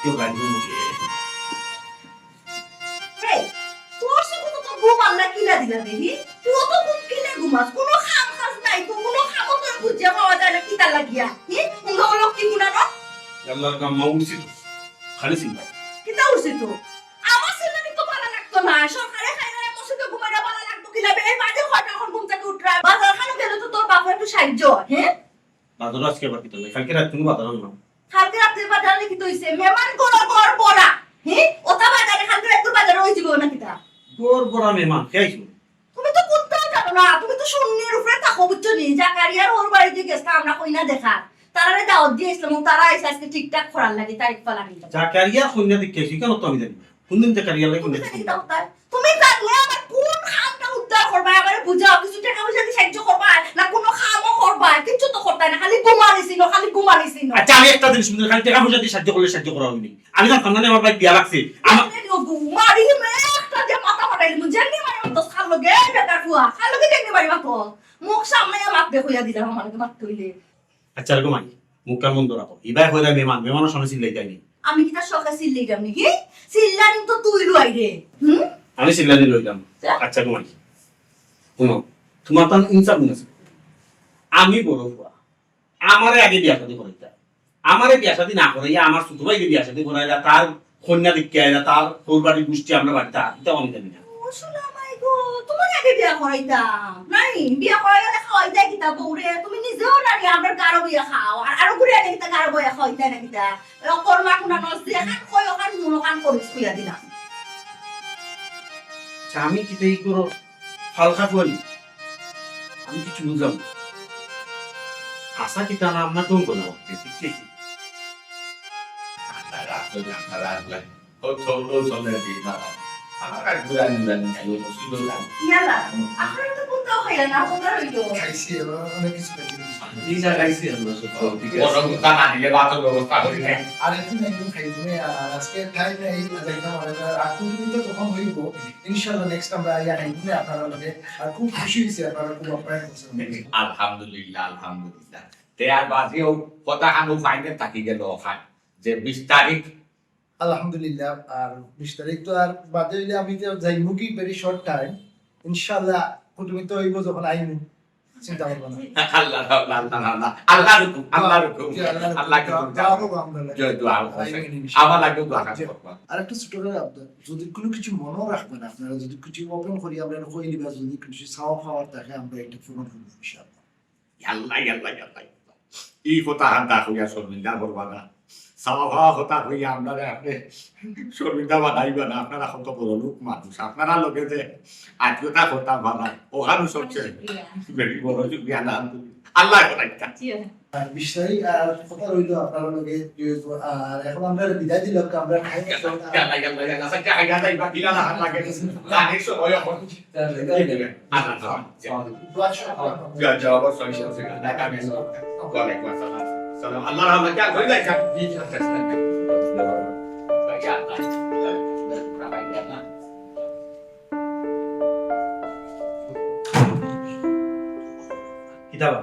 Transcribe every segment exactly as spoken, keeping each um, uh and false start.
এই, তোর চউখো তো ঘুম আল্লায় কিলা দিলা রে, হি? তুই তো ঘুম কিলা ঘুমাস? কুনু কাম কাজ নাই তো, কুনু কামও তোর বুঝিয়া পাওয়া যায় না, কিতা লাগিয়া? হি? কুনু লক্ষ্মী গুণানো? আল্লাহর কাম মা উঠছি তো, খালি চিল্লা। কিতা উঠছি তো? আমার চিল্লানি তো ভালা লাগতো না। সরকারে খাইলে মসজিদে ঘুমাইলে ভালা লাগতো কিলা বে? এই বাজে কয়টা অখন ঘুম থাকি উঠরা? বাজার খানো গেলে তো তোর বাপর একটু সাহায্য, হে? বাজার আজকে আবার কিতা লাগে? কালকে রাইত তুমি বাজার আনলাম। কালকে রাত্রে বাজার আনলে কিতা অইছে? মেহমান ঘরো ঘর ভরা। হে? ওটা বাজারে কালকে রাত্রে বাজারে অই যিবো না কিতা? ঘর ভরা মেহমান, কে আইছে? তুমি তো কুন্তাও জানো না, তুমি তো শূন্যর উপরে থাকো, বুঝছো নি? জাকারিয়ার ওর বাড়িত গেছলাম আমরা কইনা দেখাত। তারারে দাওয়াত দিয়া আইছলাম, ও তারা আইছে আজকে ঠিকঠাক করার লাগি, তারিখ ফালানি। জাকারিয়ার কইনা দেখিয়া আইছি, কেনে তো আমি জানি না। কুনদিন জাকারিয়ার লাগি তুমি কইনা জানি দেখি? কিতা কথা? তুমি জানলে আমার কুন কামটা উদ্ধার করবায়, আমারে বুঝাও, কিছু টেকা পয়সা দি সাহায্য করবায়, না কুনু কামও করবায়, কিচ্ছু তো করতায় না, খালি ঘুমানি চিনো, খালি ঘুমানি চিনো। আচ্ছা, আমি একটা জিনিস বুঝি না, খালি টেকা পয়সা দি সাহায্য করলে সাহায্য করা অয়নি। আমি জানতাম না আমার ভাই বিয়া লাগছে। আমার আরে নবু, মারি মে একটা যে মাথা ফাটাইলি, মুই যেমনি মারি মাতো, কার লগে বেটার ফুয়া, কার লগে যেমনি মারি মাতো। মুখ সামনে মাত দে কইয়া দিলাম, আমার লগে মাত কইলে। আচ্ছা, এরকম আই, মুখটা বন্ধ রাখো। ইবায় কইরা মেহমান, মেহমানর সামনে চিল্লাইতায় নি। আমি কিতা শখে চিল্লাইতাম নি? হি? চিল্লানি তো তুই লই রে। হুম? আমি চিল্লানি লইলাম। যা। আচ্ছা, ঘুমাই। হুনো, তুমার তান ইনসাফ আছে। আমি বড় ফুয়া। আমারে আগে বিয়া শাদী করাইতা। আমারে বিয়া শাদী না করাইয়া আমার ছোট ভাইরে বিয়া শাদী করাইলা, তার কইনা দেখিয়া আইলা, তার হউর বাড়ির গুষ্টি আমরার বাড়িত, ইতা আমি জানি না। ও সোনা মাই গো, তুমারে আগে বিয়া করাইতাম। নাই, বিয়া করাইয়া খাওয়াইতায় কিতা বউরে? তুমি নিজেও না নি, আমরার গারো বইয়া খাও। আর আরো ঘুরে আইলে কিতা গারো বইয়া খাওয়াইতায় না কিতা? অকর্মা কুনানো, যেখান কই অখান মন অখান করিস কইয়া দিলাম। আচ্ছা, আমি কিতা ই করো হালকা করি? আমি কিছু বুঝলাম না। আশা কিতা না, আমরা তো বললাম, ঠিক আছে। আপনারা আসলে, আপনারা আসলে। ও, চল, ও, চলে আর কি, না, না। আমার আর ঘুরে আনি, জানি, খাই, ও, মুশকিল হয়ে যায়। ইয়ালা, আপনারা তো কোথাও খাইলেন না, কোথাও হইলো? খাইছি, এবার অনেক কিছু খাইছি। পিজা খাইছি আমরা সব, ঠিক আছে। ওরকম তা না দিলে ভাতর ব্যবস্থা করি না। আরেকদিন একদিন খাইব, আর আজকে টাইম নাই, যাইতাম, আর আর কোন দিন তো তখন হইব, ইনশাআল্লাহ নেক্সট আমরা আইয়া খাইব, আপনারা লগে। আর খুব খুশি হইছি, আপনারা খুব আপ্যায়ন করছেন। আলহামদুলিল্লাহ, আলহামদুলিল্লাহ। তে আর বাজিও কথা খানো ফাইনাল থাকি গেল ওখান, যে বিশ তারিখ। আলহামদুলিল্লাহ, আর বিশ তারিখ তো আর বাদে হইলে আমি তো যাইমু কি very short time। ইনশাআল্লাহ কুটুমি তো হইব যখন আইমু, চিন্তা করবো না। আল্লাহ, আল্লাহ, আল্লাহ, আল্লাহ, আল্লাহর হুকুম, আল্লাহর হুকুম, জি, আল্লাহর হুকুম। আল্লাহর হুকুম। দোয়া করবো আমরা। জয় দোয়া করবো। আমিন, ইনশাআল্লাহ। আমার লাগবে দোয়া জি। করবো। আর একটা ছোট করে আবদার, যদি কোনো কিছু মনেও রাখবেন আপনারা, যদি কিছু ওপেন করি আমরা কই নিবা, যদি কিছু চাওয়া পাওয়ার থাকে আমরা একটা পূরণ করবো ইনশাআল্লাহ। ইয়াল্লা, ইয়াল্লা, ইয়াল্লা, ইয়াল্লা। ই কথা হান্তা কইয়া শর্মিন্দা করবা না। সাওয়া পাওয়া কথা কইয়া আমরারে আপনে শর্মিন্দা বানাইবা না। আপনারা কত বড় লোক মানুষ। আপনারা লগে যে আত্মীয়তা করতাম পারা, ওখানে সবচেয়ে বেশি বড় শুকরিয়া, আলহামদুলিল্লাহ। আল্লাহ বানাইতা। জি। আর বিশ তারিখ আর কথা রইল আপনারা লগে, আর এখন আমরা বিদায় দিলাম, আমরা খাই ইয়াল্লা, ইয়াল্লা, ইয়াল্লা, আচ্ছা, আচ্ছা, আচ্ছা, আচ্ছা, ইবা কিলা না হাত লাগে। জানিস তো, ওই এখন। আল্লাহ, আল্লাহ। জি, জি, অবশ্যই, অবশ্যই। ওয়ালাইকুম আসসালাম। সালাম। আল্লাহ রহমত, যা, ঘরে যাই, যা। জি, জি, আচ্ছা, আচ্ছা। কিতা বা?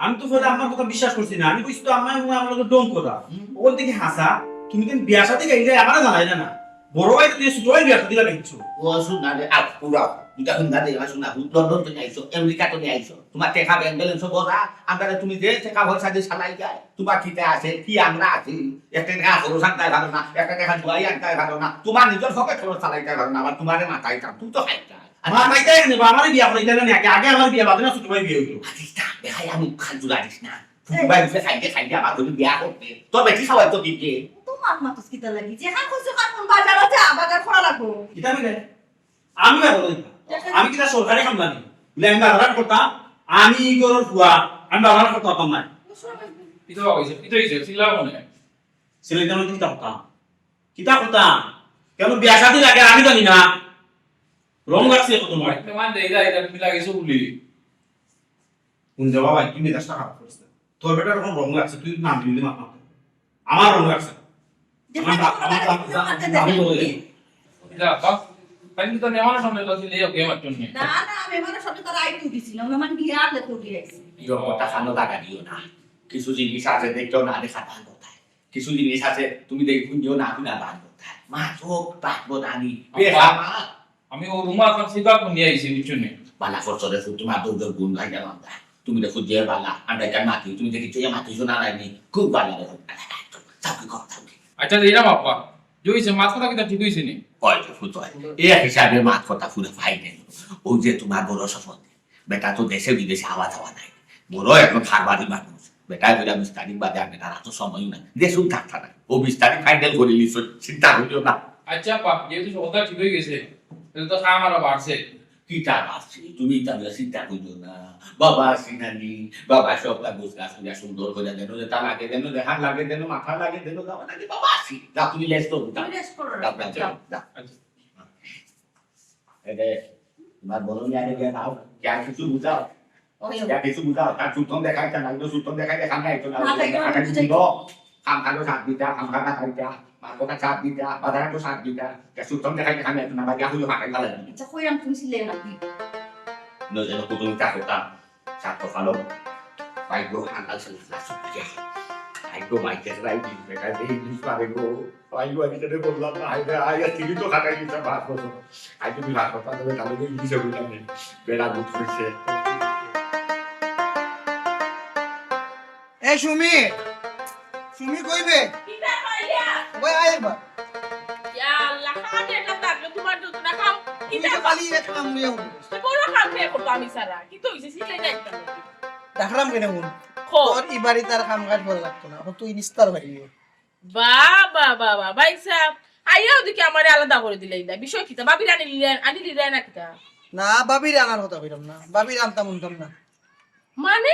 আমি তো পয়লা আপনার কথা বিশ্বাস করছি না। আমি কইছি তো আম্মায় মনে হয় আমার লগে ঢং করা। হুম। ওখান থেকে হাসা, তুমি তো বিয়া শাদী গাইলে আমারে জানাইলে না। বড় ভাই তো তুই ছোট ভাই বিয়া শাদী লাগাইছো। ও শুন না রে, আজ পুরা, দুটা হুন্ডা দিয়ে আসো না, লন্ডন থেকে আইছো, আমেরিকা থেকে আইছো। তোমার টেকা ব্যাংক ব্যালেন্স ভরা, আমরা তুমি যে টেকা পয়সা দিয়ে চালাই যায়, তোমার কিতা আছে, কি আমরা আছি, একটা টেকা খরচ আনতে পারো না, একটা টেকা জুয়াই আনতে পারো না, তোমার নিজের পকেট খরচ চালাইতে পারো না, আবার তোমারে মাথায় কাম, তুমি তো খাইতা। আর মাথায় কাম নেবা, আমারে বিয়া করাইতে না, আগে, আগে আমার বিয়া বাদে না ছোট ভাই বিয়া হইতো। আরে তা বেহায়া মুখ খান জুড়া দিস না। ফুকুবাই উঠে খাইতে খাইতে আবার তুমি বিয়া করতে। তোর বেটি খাওয়াই তো দিকে। তো মাত মাতুস কিতা লাগি? যেখান খুশি খান কোন বাজার আছে, বাজার করা লাগবো। কিতা বলে? আমি বাজার করতাম। আমি কিতা সরকারি কামলা নি? বলে আমি বাজার করতাম, আমি গরুর ফুয়া, আমি বাজার করতাম না। কিতা হইছে? কিতা হইছে? চিল্লাও মনে। চিল্লাইতাম না, কিতা করতাম? কিতা করতাম? কেন বিয়া শাদী লাগে আমি জানি না। রং লাগছে কত তোমার। তোমার দেইরা এটা তুমি লাগাইছো বুলি। কোন যাবা ভাই, তুই মেজাজটা খারাপ করিস না। তোর বেটার কোন রং লাগছে, তুই নাম দিলি মাথা। আমার রং লাগছে। আমার বা-, আমার বা-, আমি বলে দিই। যা, বাস। তাই কিন্তু মেহমানের সামনে তো আসলে এই ওকে আমার জন্য। না, না, মেহমানের সামনে তো রাইট উঠেছি না, মেহমান বিয়ে আনলে তো উঠে আইছি। এই রকমটা খানো লাগা দিও না। কিছু জিনিস আছে দেখলেও না দেখা দান কোথায়। কিছু জিনিস আছে, তুমি দেখি কোন দিও না, তুমি আর বাদ করতে। মা চোখ বাদ করতে আনি। আব্বা, বেহামা। আমি ও রুমা এখন সিধা কোন নিয়ে আইছি, বুঝছো নি? বালা করছো রে, তোমার দৌড়ের গুণ ভাই গেলাম না। তুমি দেখো যে বালা, আমরা এটা মাতি, তুমি দেখি যে মাতি শোনা নাইনি, খুব বালা রে। চাকরি কর, চাকরি। আচ্ছা, এইরাম আব্বা, যে হইছে, মাত কথা কিতা ঠিক হইছে নি? ওই যে ফুত হয়, এই হিসাবে মাত কথা পুরো ফাইনাল। ওই যে তোমার বড় সফল, বেটা তো দেশে বিদেশে আওয়া যাওয়া নাই। বড় এখন কারবারি মানুষ। বেটা কইরা বিশ তারিখ বাদে আর বেটার তো সময় নাই। দেশও থাকতা নাই। ও বিশ তারিখ ফাইনাল করে নিছ, চিন্তা করিও না। আচ্ছা, আব্বা, যেহেতু সব কথা ঠিক হয়ে গেছে, তাহলে তো কাম আরো বাড়ছে। কিতা বাড়ছে? তুমি তাহলে চিন্তা করিও না। বাবা আছি নানি, বাবা সব কাগজ কাজ করিয়া সুন্দর করে দেন, যেটা লাগে দেন, দেখান লাগে দেন, মাথা লাগে দেন, যাওয়া লাগে, বাবা আছি। যা, তুমি লেস করো, যাও। তুমি লেস করো, যাও, যাও, যাও। যাও। আচ্ছা। এরে, তোমার বড় মিয়ারে গিয়া দাও, যা কিছু বুঝাও। ওই, ওই। যা কিছু বুঝাও, তার সুতন দেখাইতে না, কিন্তু সুতন দেখাইতে খান নাই, তো না, না, তাই তো আমি খান বুঝাই। দিব। খান খানো সাত দিতা, খান খানা খাইতা, মার কথা সাত দিতা, বাজারে তো সাত দিতা, যা সুতন দেখাইতে খান নাই, তো না, বাকি আসলে ফাঁকাই গেল। আচ্ছা, কইরাম তুমি সিলে না। নজরে কুটুম চা করতাম। সাত কপালো, ভাগ্য হাঙ্গাল ছিল না, সত্যি। ভাগ্য মাইকে রাই দিন, বেটা, এই জিনিস পারে গো। ভাগ্য আমি কেটে বললাম না, হায় রে, আয়, আর তিনি তো খাটাই দিতে পাঁচ বছর। আই তুমি ভাত কথা দেবে, তাহলে তো ইংলিশে বললাম নেই। বেটা বুঝ হয়েছে। এ সুমি, সুমি কইবে? কিতা কইলা? ওই আয় একবার। ইয়া আল্লাহ, খান এটা তাকলে তোমার যত না খাও। তুই কিতা তো খালি এক কাম নিয়ে উঠো। তো বড় খান নিয়ে করবো আমি সারা। কি তো হইছে, সিলাই যাইতাম নাকি? ডাকরাম কেন মন? খো। তোর ই বাড়িত আর কাম কাজ ভালো লাগতো না। এখন তুই নিস্তার ভাই। বাবা, বাবা, ভাই সাহেব, আইয়াও দেখি আমারে আলাদা করে দিলে ইলা। বিষয় কিতা? ভাবিরে আনিলিরা, আনিলিরা না কিতা? না, ভাবিরে আনার কথা কইলাম না। ভাবিরে আনতাম উনতাম না। মানে?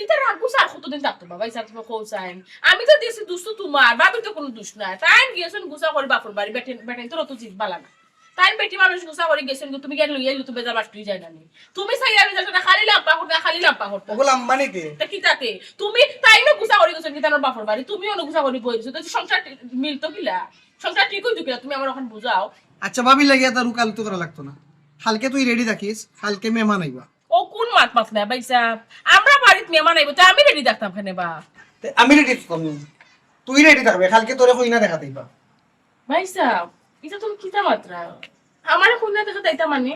ইতা রাগ গুছা আর কতদিন থাকতো বা ভাই সাহেব, তুমি কও চাইন? আমি তো দিছি দুষ তো তোমার, ভাবির তো কোনো দুষ নাই। তাইন গিয়েছেন গুছা করি বাপর বাড়ি, বেটেন, বেটেন তোর তো জিদ বালা না। তাইন বেটি মানুষ গুছা করি গেছেন, তুমি গিয়া লইয়া লুতু বেজা বাট্টুই যায় না নি। তুমি চাইয়া আমি যাতে না খালি লাম্পা করতে, খালি লাম্পা করতে। ওগুলো আম্বানি কে? তা কি তাতে? তুমি তাইনও গুছা করি গেছেন কি তার বাপর বাড়ি, তুমিও না গুছা করি বই দিছো। তো সংসার টি-, মিলতো কিলা? সংসার ঠিক হইতো কিলা? তুমি আমার এখন বুঝাও। আচ্ছা, ভাবি লাগিয়া তার উকালতি করা লাগতো না। কালকে তুই রেডি থাকিস, কালকে মেহমান আইবা। ও কোন মাত মাত না ভাই সাহেব? আমরা বাড়িত মেহমান আইবো, তো আমি রেডি থাকতাম কেনে বা? তে আমি রেডি থাকতাম না। তুই রেডি থাকবে, কালকে তোরে কইনা দেখা দিবা। ভাই সাহেব, ইটা তুমি কিতা মাতরা? আমারে কইনা দেখা দিতা মানে?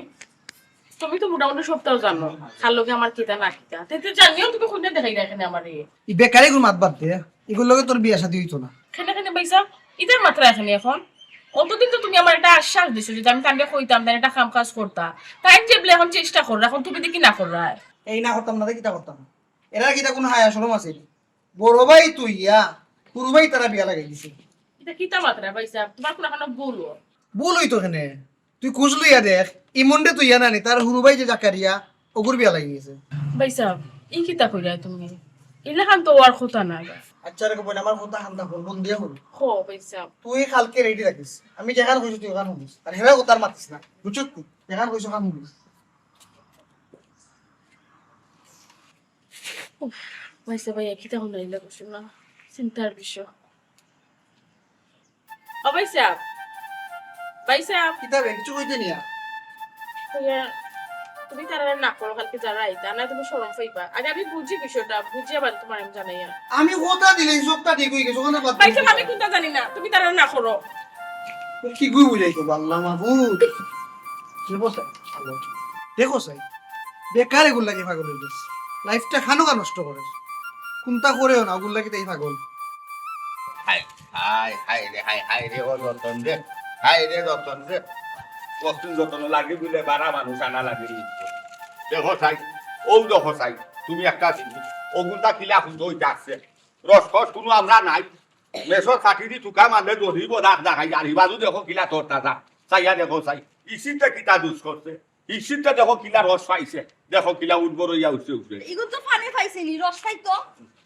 তুমি তো মোটামুটি সবতাউ জানো, কার লগে আমার কিতা না কিতা। তে, তে জানিও তুমি কইনা দেখাই না কেনে আমারে। ই বেকারি গুলো মাত বাদ দে, এগুর লগে তোর বিয়া শাদী হইতো না। কেনে কেনে ভাই সাহেব, ইতার মাতরা কেনে এখন? অতদিন তো তুমি আমার একটা আশ্বাস দিছো যে আমি তানরে কইতাম, তাইন একটা কাম কাজ করতা। তাইন যে বলে এখন চেষ্টা কররা, এখন তুমি দেখি না কররায়। এই না করতাম না, তে কিতা করতাম? এরা কিতা কোনো হায়া শরম আছে নি? বড় ভাই তুই ইয়া, হুরু ভাই তারা বিয়া লাগাই দিছে। ইটা কিতা মাতরা ভাই সাহেব? তোমার কোনো এখনো ভুল অর। ভুল হইতো কেনে? তুই খুঁজ লইয়া দেখ, ইমনরে তুই ইয়া নানি, তার হুরু ভাই যে জাকারিয়া, ওগুর বিয়া লাগি গেছে। ভাই সাহেব, ই কিতা কইরা তুমি? ইলাখান তো অওয়ার কথা না। আচ্ছা রে বোন, আমার কথা খান্দা বল, মন দিয়া বল। হো ভাই সাহেব। তুই কালকে রেডি রাখিস, আমি যেখান কইছি তুই ওখান শুনিস, আর হেরা কথা আর মাতিস না, বুঝছস তুই? যেখান কইছি ওখান শুনিস। উফ, ভাই সাহেব, ভাই, কিতা হুনাইলা কইছো না? চিন্তার বিষয়। ও ভাই সাহেব, ভাই সাহেব। কিতা বে, কিছু কইতে নিয়া? ইয়া, তুমি তারারে না করো, কালকে যারা আইতা, না তুমি শরম পাইবা। আগে আমি বুঝি বিষয়টা, বুঝিয়া বাদে তোমার আমি জানাইয়া। আমি কথা দিলে এই চোখটা ঠিক হয়ে গেছে, ওখানে বাদ ভাই সাহেব, আমি কোনটা জানি না, তুমি তারারে না করো। কি গুই বুঝাই তো, আল্লাহ মাবুদ। দেখো সাই, দেখো সাই, বেকার এগুর লাগি পাগল হয়ে গেছে। লাইফটা খানোকা নষ্ট করে। কোনটা করেও না, ওগুর লাগি তাই পাগল। হায়, হায়, হায় রে, হায়, হায় রে, ও রতন রে, হায় রে রতন রে। কতদিন যতন লাগি বুলে বারা মানুষ আনা লাগি। দেখো সাই, ও দেখো সাই, তুমি একটা জিনিস, ওগুনটা কিলা খুঁজো ওইটা আছে। রস খস কোনো আমরা নাই। মেসর কাঠি দি তুকা মারলে দরিব দাগ দাগাই, আর হিবাজু দেখো কিলা তোর তাজা। চাইয়া দেখো সাই, ইসিতে কিতা দুষ করছে। ইসিতে দেখো কিলা রস পাইছে, দেখো কিলা উর্বর হইয়া উঠছে উঠছে। ইগুন তো পানি পাইছে নি, রস খাইতো।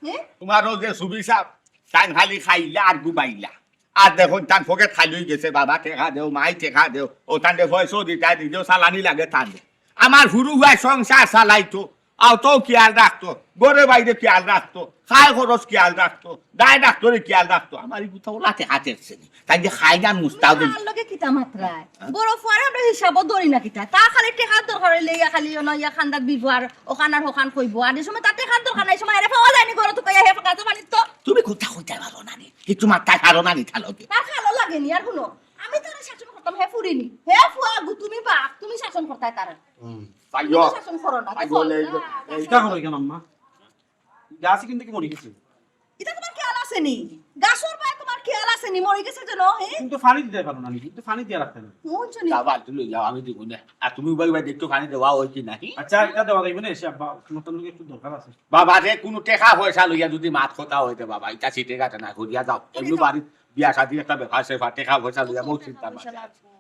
হ্যাঁ? তোমারও যে সুবি সাহেব, তাইন খালি খাইলা আর ঘুমাইলা। আর দেখো তান পকেট খালি হয়ে গেছে, বাবা টেকা দেও, মাই টেকা দেও, ও তান দে পয়সাও দিতে দিলেও চালানি লাগে তান দে। আমার হুরু ভাই সংসার চালাইতো, আও তো খেয়াল রাখতো, ঘরে বাইরে খেয়াল রাখতো, খায় খরচ খেয়াল রাখতো, দায় ডাক্তরে খেয়াল রাখতো। আমার এই কোথাও লাতে হাতে এসছে নি। তাই যে খাই না মুস্তাও দিন। তার লগে কিতা মাতরায়? হ্যাঁ? বড় ফুয়ারে আমরা হিসাবও ধরি না কিতা? তা খালি টেকার দরকার হইলে ইয়া খালি ইয়া না ইয়া খান্দাত বিবো আর ওখান আর ওখান কইবো। আর যে সময় তার টেকার দরকার নাই, সময় এরে পাওয়া যায়নি, ঘরে তো কইয়া হে ফাঁকা তো পানির তো। তুমি কথা কইতে পারো না নি? কিছু মাথায় পারো না নি তার লগে? তার ভালো লাগেনি আর হুনো। আমি তারে শাসন করতাম, হে ফুরিনি। হে ফুয়া গো, তুমি বাপ, তুমি শাসন করতায় তারে। হুম। তুমি পাইও। তো শাসন করো না, পাইও, চল, এই যে, না, এই না। ইটা করো কেন আম্মা? গাছ কিন্তু কি মরে গেছে? ইটা তোমার খেয়াল আছে নি? গাছর বায় তোমার খেয়াল আছে নি? মরে গেছে যেন, হে? কিন্তু পানি দিতে পারো না নি, কিন্তু পানি দিয়া রাখতে না। কোন জনি? যাও, বালতি লই যাও, আমি দিব না। আর তুমি উবাই উবাই দেখতো পানি দেওয়া হয় কি নাই? আচ্ছা, ইটা দেওয়া যাইব না, এসে আব্বা, তোমার তো লগে একটু দরকার আছে। বাবা রে, কোনো টেকা পয়সা লইয়া যদি মাত কথা হইতে বাবা, ইটা সিটে কাটে না, ঘুরিয়া যাও। এমনি বাড়ি বিয়া শাদির একটা ব্যাপার স্যাপার, টেকা পয়সা লইয়া বহুত চিন্তা মাথা।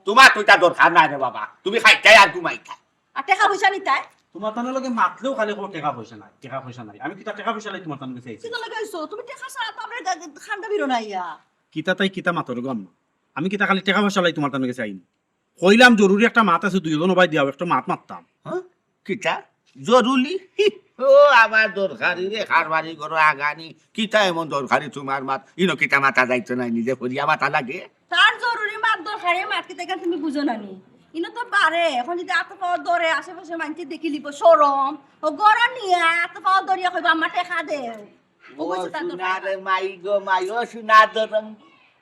তোমার তো ইটা দরকার নাই রে বাবা, তুমি খাইতায় আর ঘুমাইতায়। আর টেকা পয়সা নিতায়? তোমার তানোর লগে মাতলেও খালি কও টেকা পয়সা নাই, টেকা পয়সা নাই। আমি কিতা টেকা পয়সা লাই তোমার তানোর গেছে আইছি? কিতা লগে আইছো? তুমি টেকা ছাড়া তো আমরা গা-, গা-, খান্দা বেরো না ইয়া। কিতা তাই কিতা মাতর গো আম্মা? আমি কিতা খালি টেকা পয়সা লাই তোমার তানোর গেছে আইনি? কইলাম জরুরি একটা মাত আছে, দুইজন ভাই দিয়াও একটা মাত মাততাম। হ্যাঁ? কিতা? জরুরি? হি, ও আমার দরকারি রে, কারবারি করো আগানি। কিতা এমন দরকারি তোমার মাত? ইনো কিতা মাতা যাইতো নাই, নিজে করিয়া মাতা লাগে? তার জরুরি মাত, দরকারি মাত, কিতা কেন তুমি বুঝো না নি? ইনো তো বারে, এখন যদি আত পাও ধরে আশেপাশে মানষে দেখিলিবো, শরম। ও গরম নিয়া আত পাও ধরিয়া কইবা, "আম্মা টেকা দেও।" ও ও বুঝছো তার দরকার? সোনার মাই গো মাই, ও সোনার দরম,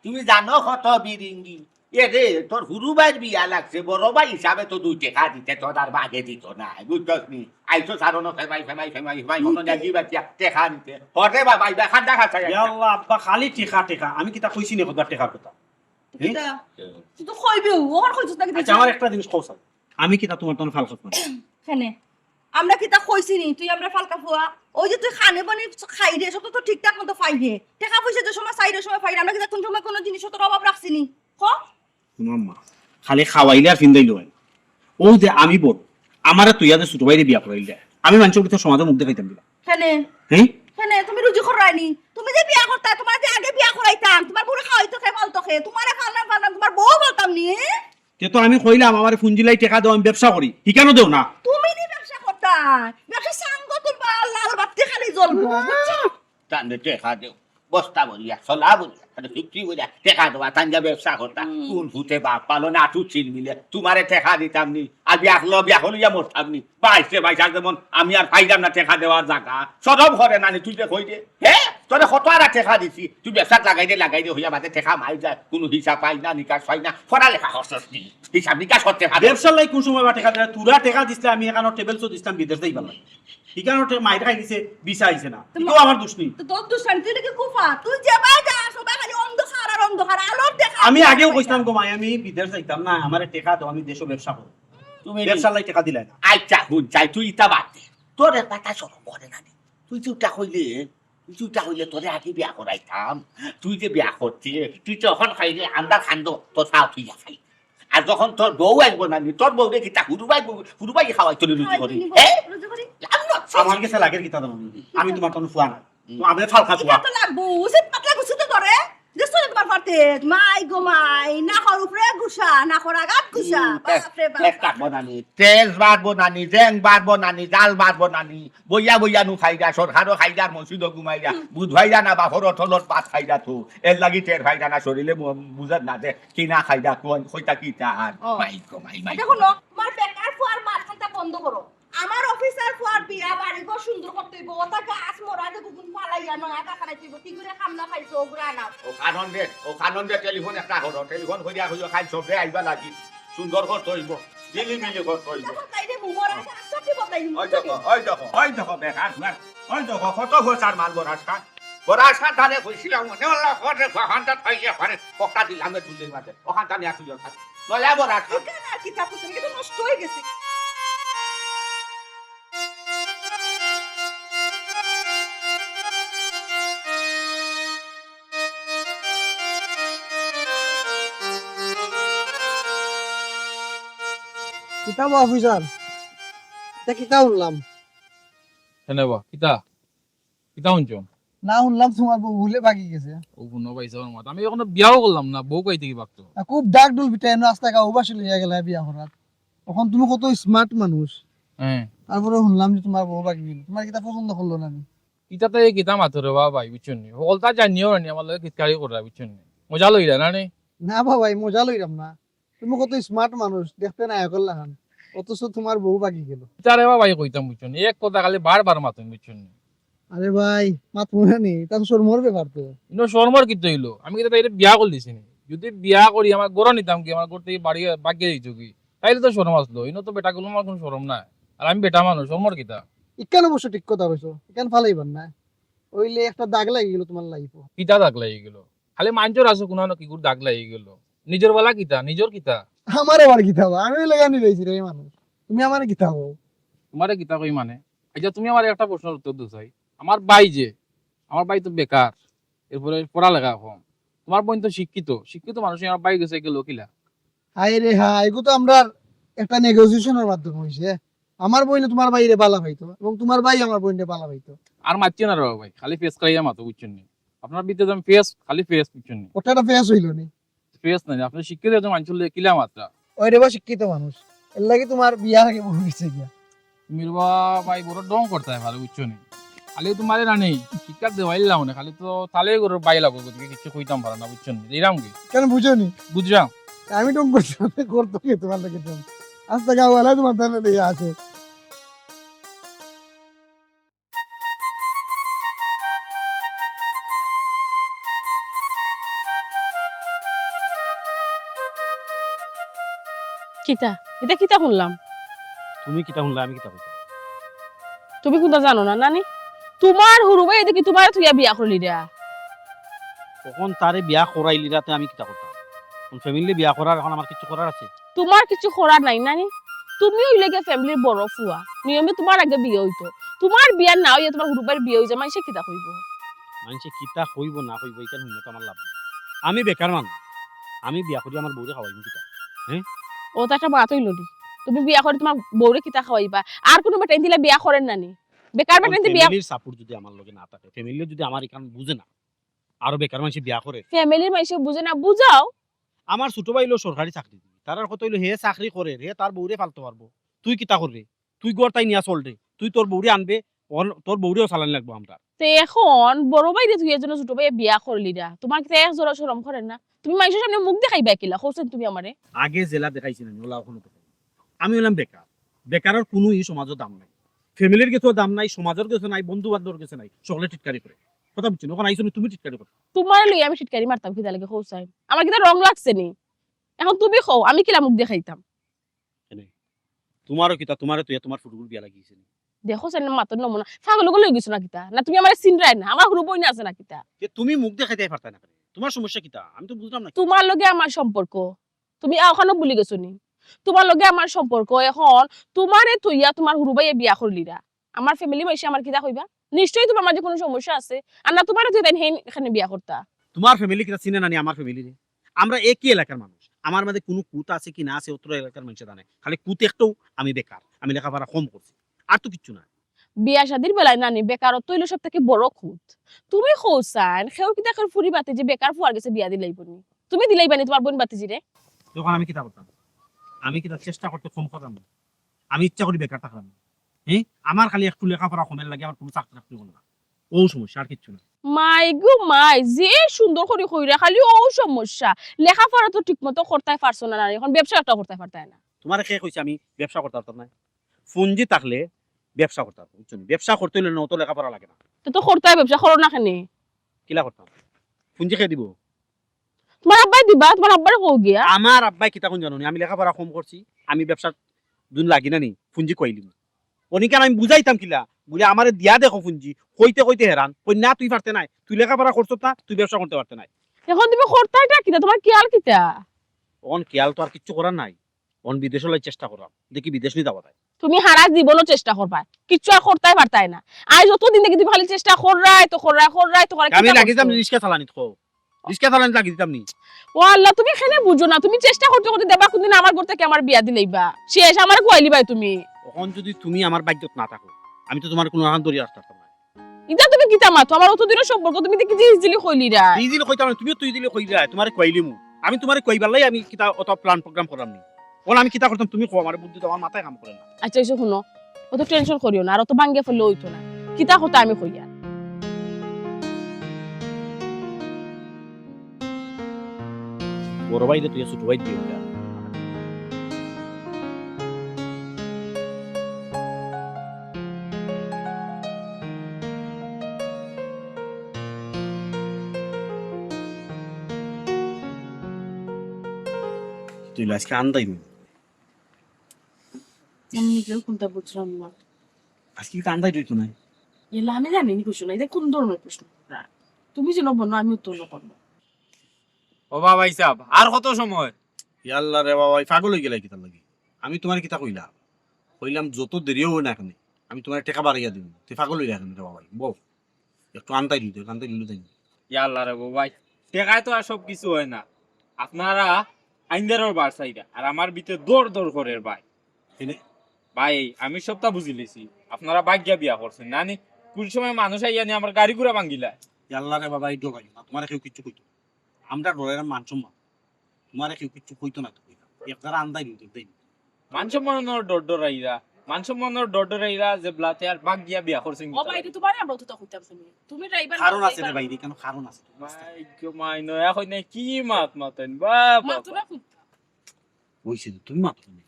তুমি জানো কত বিরিঙ্গি? এ রে, তোর হুরু ভাইর বিয়া লাগছে, বড় ভাই হিসাবে তো দুই টেকা দিতে, তোর আর বাগে দিত না, বুঝছস নি? আইছো সারো না, ফেমাই, ফেমাই, ফেমাই, ফেমাই, হনো দেখি বাচ্চা, টেকা নিতে। হরে বাবা, ইবা খান্দা খাচ্ছা ইয়া আল্লাহ, আব্বা, খালি টেকা, টেকা। আমি কিতা কইছি নি কতবার টেকার কথা? কিতা? তুই তো কইবেও, ওখান কইছিস না কিতা? আচ্ছা, আমার একটা জিনিস কও স্যার, আমি কিতা তোমার তখন ফাল খাস না? কেনে? আমরা কিতা কইছি নি? তুই আমরা ফালকা ফুয়া। ওই যে তুই খানে বনে খাই রে, সব তো ঠিকঠাক মতো পাই রে। টেকা পয়সা যে সময় চাই রে, সময় পাই রে। আমরা কিতা কোন সময় কোনো জিনিস তোর অভাব রাখছি নি? ক? শুনো আম্মা, খালি খাওয়াইলে আর ফিন্দাইলে হয় না। ও যে আমি বড়, আমারে তুই আদে ছোট ভাইরে বিয়া করাইল দে। আমি মানুষের ভিতরে সমাজে মুখ দেখাইতাম দিলাম। কেনে? হ্যাঁ? কেনে? তুমি রুজি করায়নি? তুমি যে বিয়া করতা, তোমার যে আগে বিয়া করাইতাম, তোমার বুড়ো খাওয়াইতো খে, বলতো খে, তোমারে ফাললাম, ফাললাম, তোমার বউ বলতাম নি? তে তো আমি কইলাম, আমারে ফুঞ্জিলাই টেকা দেও, আমি ব্যবসা করি। হিকানো দেও না। তুমি নি ব্যবসা করতা? ব্যবসা সাঙ্গ তুলবা, লাল বাতি খালি জ্বলবো, বুঝছো? তানরে টেকা দেও, বস্তা ভরিয়া, ছলা ভরিয়া, তানরে ফিফটি ভরিয়া, টেকা দেওয়া, তান যা ব্যবসা করতা। হুম। কোন ফুতে বাপ পালো না, তুই চিন মিলে, তোমারে টেকা দিতাম নি, আর বিয়া হলো, বিয়া হলিয়া মরতাম নি। বাইশে বাইশ, আর যেমন আমি আর পাইলাম না টেকা দেওয়ার জাগা। শরম করে না নি, তুই যে কই দে। হে? তোরে কত আরা টেকা দিছি, তুই ব্যবসাত লাগাই দে, লাগাই দে, হইয়া বাদে টেকা মাই যায়, কোনো হিসাব পাই না, নিকাশ পাই না, পড়ালেখা করছস নি, হিসাব নিকাশ করতে পারে। ব্যবসার লাগি কোন সময় বা টেকা দিলা? তোরা টেকা দিছলে আমি এখানো টেবিল চো দিছলাম বিদেশ যাইবার লাগি। এখানো টে-, মাইর খাই দিছে, ভিসা আইছে না। তো এটাও আমার দোষ নি। তো তোর দোষ নাই, তুই নাকি কুফা, তুই যে বাই যা, সবাই খালি অন্ধকার আর অন্ধকার, আলোর দেখা আমি আগেও কইছিলাম গো মাই, আমি বিদেশ যাইতাম না, আমারে টেকা দেও, আমি দেশো ব্যবসা করব। তুমি ব্যবসার লাগি টেকা দিলাই না। আচ্ছা, হুন, চাই তুই ইতা বাদ দে। তোর এক কথা শরম করে না নি? তুই যে উটা কইলে, তুই যে উটা কইলে তোরে আগে বিয়া করাইতাম। তুই যে বিয়া করতে, তুই তো এখন খাইলে আন্দার খান্দ, তোর ফাও তুই যা খাই। আর যখন তোর বউ আইব না নি, তোর বউরে কিতা হুরুবাই বউ, হুরুবাই খাওয়াই তোরে রুজি করি। রুজি করি। হ্যাঁ? রুজি করি। লাম না। আমার গেছে লাগের কিতা দেবো? আমি তোমার কোনো ফুয়া না। তো আমি ফালকা ফুয়া। তো লাগবো, উচিত পাতলা গুছি তো ধরে। যে চলে তোমার পারতে, মাই গো মাই, না কর উপরে গুসা, না কর আগাত গুসা। হুম, বাপ রে বাপ। এক কাপ বনানি, তেল বাড়বো নানি, জেং বাড়বো নানি, জাল বাড়বো নানি। বইয়া বইয়া নু খাইরা, সরকারও খাইরা, মসজিদও ঘুমাইরা। হুম। বুধ ভাইরা না বাপর তলত ভাত খাইরা তো। এর লাগি টের খাইরা না শরীরে মু-, বুঝার না দে। কি না খাইরা, কোন, কইতা কি তা আর। ও। মাই গো মাই, মাই আচ্ছা, গো। হুনো, তোমার বেকার ফুয়ার মাত খানটা বন্ধ করো। আমার অফিসার ফুয়ার বিয়া বাড়ি ঘর সুন্দর করতে হইব। ওটা গাছ মরা যে গুগুন ফালাইয়া নয়া কাকারাই তুইব। কি করে কামলা পাইছো, ওগুরা আনাও। ও কানন দে, ও কানন দে, টেলিফোন একটা করো। টেলিফোন করিয়া কইও, খাই সবে আইবা লাগি। সুন্দর করতে হইব। ঝিলিমিলি করতে হইব। দেখো, তাই রে, মুমরা, সত্যি বলতাই। ওই দেখো, ওই দেখো, ওই দেখো, বেকার ফুয়ার। ওই দেখো, কত ফুয়ার মাল বরাস খান। বড় আশা তারে কইছিলাম, মনে হলো, ঘরে বাহানটা থাইয়া ঘরে পকা দিলাম, এ দুলের মাঝে। ওখান থানে আসু যাও, নয়া বড় আশা। এখানে আর কি ঠাকুর, তুমি তো নষ্ট হয়ে গেছে। কিতা বা অফিসার, এটা কিতা শুনলাম? কেনে বা? কিতা? কিতা শুনছো? না শুনলাম তোমার বউ ভুলে ভাগি গেছে। ও বুনো ভাই সাহেব, মাত আমি এখনো বিয়াও করলাম না, বউ কই থেকে বাকতো? আর খুব ডাক ডুল পিটা এনে আস্তা গাঁও বাসি লইয়া গেলা বিয়া করার। এখন তুমি কত স্মার্ট মানুষ। হ্যাঁ। তারপরে হুনলাম যে তুমার বউ ভাগি গেল, তুমার কিতা পছন্দ করলো না নি? ইতা তো এই কিতা মাতো রে বা ভাই, বুঝছো নি? হকলতা জানিও না নি, আমার লগে কিতকারি কররা, বুঝছো নি? মজা লইরা না নি? না বা ভাই, মজা লইরাম না। তুমি কত smart মানুষ, দেখতে নায়কর লাখান, অথচ তুমার বউ ভাগি গেল। ইতা রে বা ভাই কইতাম, বুঝছো নি? এক কথা খালি বারবার মাতো, বুঝছো নি? আরে ভাই, মাতো না নি, ইতা তো শরমর ব্যাপার তো। ইনো শরমর কিতা অইলো? আমি কিতা তাইরে বিয়া করি দিছি নি? যদি বিয়া করি, আমার ঘরো নিতাম কি, আমার ঘর থাকি বাড়ি ভাগি দিতো কি? তাইলে তো শরম আছলো, ইনো তো বেটাগুলো আমার কুনু শরম নাই। আর আমি বেটা মানুষ, শরমর কিতা? ইখান অবশ্য ঠিক কথা কইছো, ইখান ফালাইবার না। অইলে একটা দাগ লাগি গেল তুমার life-ও। কিতা দাগ লাগি গেল? খালি মানষর আছে কুনু না কিগুর দাগ লাগি গেল। নিজর বালা কিতা, নিজর কিতা? আমার আবার কিতা বা? আমি অইলে গানি রইছি রে মানুষ। তুমি আমারে কিতা কও? তুমারে কিতা কই মানে? আচ্ছা, তুমি আমারে একটা প্রশ্নর উত্তর দেও চাই। আমার ভাই যে, আমার ভাই তো বেকার, এরপরে পড়ালেখা কম। তুমার বইন তো শিক্ষিত, শিক্ষিত মানুষ, আমার ভাই গেছে গেল কিলা? হায় রে হায়, এগু তো আমরার একটা negotiation-র মাধ্যমে অইছে। আমার বইনে তুমার ভাইরে বালা পাইতো এবং তুমার ভাই আমার বইনরে বালা পাইতো। আর মাতিও না রে বা ভাই, খালি ফেস খাইয়া মাতো, বুঝছো নি? আপনার ভিতরে যেমন ফেস, খালি ফেস, বুঝছো নি? ওটা একটা ফেস অইলো নি। ফেস নাই, আপনি শিক্ষিত একজন মানুষ অইলে কিলা মাতরা? ওই রে বা শিক্ষিত মানুষ, এর লাগি তুমার বিয়ার আগে বউ গেছে গিয়া। তুমি রে বা ভাই বড় ঢং করতায় পারো, বুঝছো নি? খালি তুমারে না নি, শিক্ষা দেওয়াইলাম না, খালি তো তালে গরুর বাই লাগো, গতিকে কিচ্ছু কইতাম পারো না, বুঝছো নি? এইরাম কি? কেন বুঝো নি? বুঝলাম। আমি ঢং করছি, আমি করতো কি তুমার লাগে ঢং? আস্তা গাঁওয়ালা তুমার ধারে লইয়া আছে। কিতা? ইতা কিতা হুনলাম? তুমি কিতা হুনলা, আমি কিতা কইতাম? তুমি কুনতা জানো না, নানি? তুমার হুরু ভাইয়ে দেখি তুমারে থইয়া বিয়া করলিরা। অখন তারে বিয়া করাইলিরা, তে আমি কিতা করতাম? অখন ফ্যামিলিরে বিয়া করার অখন আমার কিচ্ছু করার আছে? তুমার কিচ্ছু করার নাই, নানি? তুমি অইলে গিয়া ফ্যামিলির বড় ফুয়া, নিয়মে তুমার আগে বিয়া অইতো। তুমার বিয়া না অইয়া তুমার হুরু ভাইর বিয়া অইযায়, মানষে কিতা কইবো? মানষে কিতা কইবো না কইবো, ইখান হুনিয়া তো আমার লাভ নাই। আমি বেকার মানুষ, আমি বিয়া করি আমার বউরে খাওয়াইমু কিতা? হ্যাঁ? ও তো একটা মাত অইলো নি। তুমি বিয়া করি তুমার বউরে কিতা খাওয়াইবা? আর কুনু বেটাইন দিলে বিয়া করের না নি? বেকার অখন বেটাইন দি বিয়া ফ্যামিলির সাপোর্ট যদি আমার লগে না থাকে, ফ্যামিলি যদি আমার ইখান বুঝে না, আরো বেকার মানষে বিয়া করের। ফ্যামিলির মানষে বুঝে না, বুঝাও। আমার ছোট ভাই অইলো সরকারি চাকরিজীবী, তারার কথা অইলো হে চাকরি করের, হে তার বউরে পালতো পারবো। তুই কিতা কররে? তুই ঘর তাই নিয়া চলরে, তুই তোর বউরে আনবে, অন-, তোর বউরেও চালানি লাগবো আমরার। তে অখন বড় ভাইরে তুই এর জন্য ছোট ভাইয়ে বিয়া করলিরা, তুমার কিতা এক জরা শরম করের না? তুমি মানষর সামনে মুখ দেখাইবায় কিলা, কওছাইন তুমি আমারে? আগে যেলা দেখাইছি না, ওলা অখনো দেখাই। আমি অইলাম বেকার, বেকারর কুনু ই সমাজো দাম নাই, ফ্যামিলির গেছেও দাম নাই, সমাজর গেছে নাই, বন্ধু বান্ধবর গেছে নাই, সকলে টিটকারি করে। কথা বুঝছো নি? অখন আইছো নি তুমি টিটকারি করো। তুমারে লইয়া আমি টিটকারি মারতাম কিতা লাগি কওছাইন? আমার কিতা রং লাগছে নি? অখন তুমি কও, আমি কিলা মুখ দেখাইতাম? কেনে? তুমারও কিতা, তুমারে থইয়া তুমার ফুটুগুর বিয়া লাগিছে নি? দেখো সেন মাতর নমুনা, পাগল অগল অইগেছো না কিতা? না তুমি আমারে চিনরায় না, আমার হুরু বইন আছে না কিতা? যে তুমি মুখ দেখাইতায় পারতায় না কেনে? তুমার সমস্যা কিতা? আমি তো বুঝলাম না। তুমার লগে আমার সম্পর্ক, তুমি অখানও ভুলি গেছো নি? তুমার লগে আমার সম্পর্ক অখন, তুমারে থইয়া তুমার হুরু ভাইয়ে বিয়া করলিরা। আমার ফ্যামিলি মানষে আমার কিতা কইবা? নিশ্চয়ই তুমার মাঝে কুনু সমস্যা আছে। আর না তুমারে থইয়া তাইন হেইন এখানে বিয়া করতা। তুমার ফ্যামিলি কিতা চিনে না নি আমার ফ্যামিলিরে? আমরা একই এলাকার মানুষ। আমার মাঝে কুনু খুঁত আছে কি না আছে, অত্র এলাকার মানষে জানে। খালি খুঁত একটাউ, আমি বেকার, আমি লেখাপড়া কম করছি, আর তো কিচ্ছু না। বিয়া শাদির বেলায় নানি বেকারত্ব অইলো সব থাকি বড় খুঁত। তুমি কওছাইন, কেউ কিতা কেউর ফুরি ভাতিজি বেকার ফুয়ার গেছে বিয়া দিলাইবো নি? তুমি দিলাইবা নি তুমার বইন ভাতিজিরে? অখন আমি কিতা করতাম? আমি কিতা চেষ্টা করতে কম করলাম না? আমি ইচ্ছা করি বেকার থাকলাম না। হ্যাঁ, আমার খালি একটু লেখাপড়া কমের লাগি আমার কুনু চাকরি টাকরি অইলো না। অউ সমস্যা, আর কিচ্ছু না। মাই গো মাই, যে সুন্দর করি কইরা, খালি অউ সমস্যা। লেখাপড়া তো ঠিক মতো করতায় পারছো না, নানি, অখন ব্যবসা একটা করতায় পারতায় না। তুমারে কে কইছে আমি ব্যবসা করতাম পারতাম নায়? পুঞ্জি থাকলে ব্যবসা করতাম পারতাম, বুঝছো নি? ব্যবসা করতে অইলে না অত লেখাপড়া লাগে না। তে তো করতায় ব্যবসা, করো না কেনে? কিলা করতাম? পুঞ্জি কে দিবো? তুমার আব্বায় দিবা, তুমার আব্বারে কও গিয়া। আমার আব্বায় কিতা কইন জানো নি? আমি লেখাপড়া কম করছি, আমি ব্যবসাত দুন লাগি না নি, পুঞ্জি কইলিমু। অনিকান আমি বুঝাইতাম কিলা, বুলে আমারে দিয়া দেখো পুঞ্জি, কইতে কইতে হেরান, কই না তুই পারতে নায়, তুই লেখাপড়া করছত না, তুই ব্যবসা করতে পারতে নায়। অখন তুমি করতায়টা কিতা, তুমার খিয়াল কিতা? অখন খিয়াল তো আর কিচ্ছু করার নাই, অখন বিদেশো লাই চেষ্টা করাম, দেখি বিদেশ নি যাওয়া যায়। তুমি হারা জীবনও চেষ্টা করবায়, কিচ্ছু আর করতায় পারতায় না। আইজ যতদিন দেখি তুমি খালি চেষ্টা কররায় তো কররায়, কররায় তো কররায়, আমি কিতা লাগি যাম করছো? রিক্সা চালানিত, কও। রিক্সা চালানিত লাগি দিতাম নি। ও আল্লাহ, তুমি কেনে বুঝো না, তুমি চেষ্টা করতে করতে দেখবা কুনদিন আমার ঘর থাকি আমারে বিয়া দিলাইবা। শেষ, আমারে খুয়াইলিবায় তুমি। অখন যদি তুমি আমার ভাগ্যত না থাকো, আমি তো তুমারে কুনু আহান ধরি রাখতাম পারতাম না। ইতা তুমি কিতা মাতো? আমার অতদিনর সম্পর্ক, তুমি দেখি যে ইজিলি কইলিরায়। ইজিলি কইতাম না, তুমিও তো ইজিলি কইরায়, তুমারে খুয়াইলিমু। আমি তুমারে খুয়াইবার লাগি আমি কিতা অত plan program করলাম নি। অখন আমি কিতা করতাম, তুমি কও, আমার বুদ্ধি তো আমার মাথায় কাম করে না। আচ্ছা, অইছে, হুনো, অত টেনশন করিও না, আর অত ভাঙ্গিয়া পড়লে অইতো না। কিতা কথা আমি কইয়ার। বড় ভাইরে তুই ছোট ভাই দিও না। তুই আজকে আন্দাই। আমি নিজেও কোনটা বুঝলাম না। আজকে কি কান্দাই রইতো নাই? এলা আমি জানি নি কিছু না, এটা কোন ধরনের প্রশ্ন? না, তুমি যেন বলো, আমি উত্তর করবো। ও বাবা হিসাব, আর কত সময়? ইয়াল্লা রে বাবা, এই পাগল হয়ে গেলে কিতার লাগি? আমি তোমার কিতা কইলাম? কইলাম যত দেরিও হয় না কেনে, আমি তোমার টেকা বাড়াইয়া দিমু। তুই পাগল হইলে কেনে রে বাবা? বল, একটু আন্দাই দিতে, আন্দাই দিলে তাই। ইয়াল্লা রে বাবা, টেকায় তো আর সব কিছু হয় না। আপনারা আইন্দারর বারসাইরা, আর আমার ভিতরে দর দর করের ভাই। এনে? ভাই, আমি সবটা বুঝিলিছি। আপনারা ভাগিয়া বিয়া করছেন, না নি? কোন সময় মানুষ আইয়া নি আমার গাড়ি ঘোড়া ভাঙ্গিলা? ইয়াল্লা রে বাবা, এই ডরাইও না, তোমার কেউ কিচ্ছু কইতো না। আমরা ডরাইরাম মান সম্মান, তোমার কেউ কিচ্ছু কইতো না। তুমি একদারা আন্দাই দিতে দেই। মান সম্মানর ডর ডরাইরা, মান সম্মানর ডর ডরাইরা যে ব্লাতে আর ভাগিয়া বিয়া করছেন। ও ভাই, তোমারে আমরা তো কইতাম শুনি। তুমি ড্রাইভার কারণ আছে রে ভাই, কেন কারণ আছে? মাই গো মাই, নয়া কই না কি মাত মাতেন? বাবা। মাত না কইতা। কইছি তো, তুমি মাত না।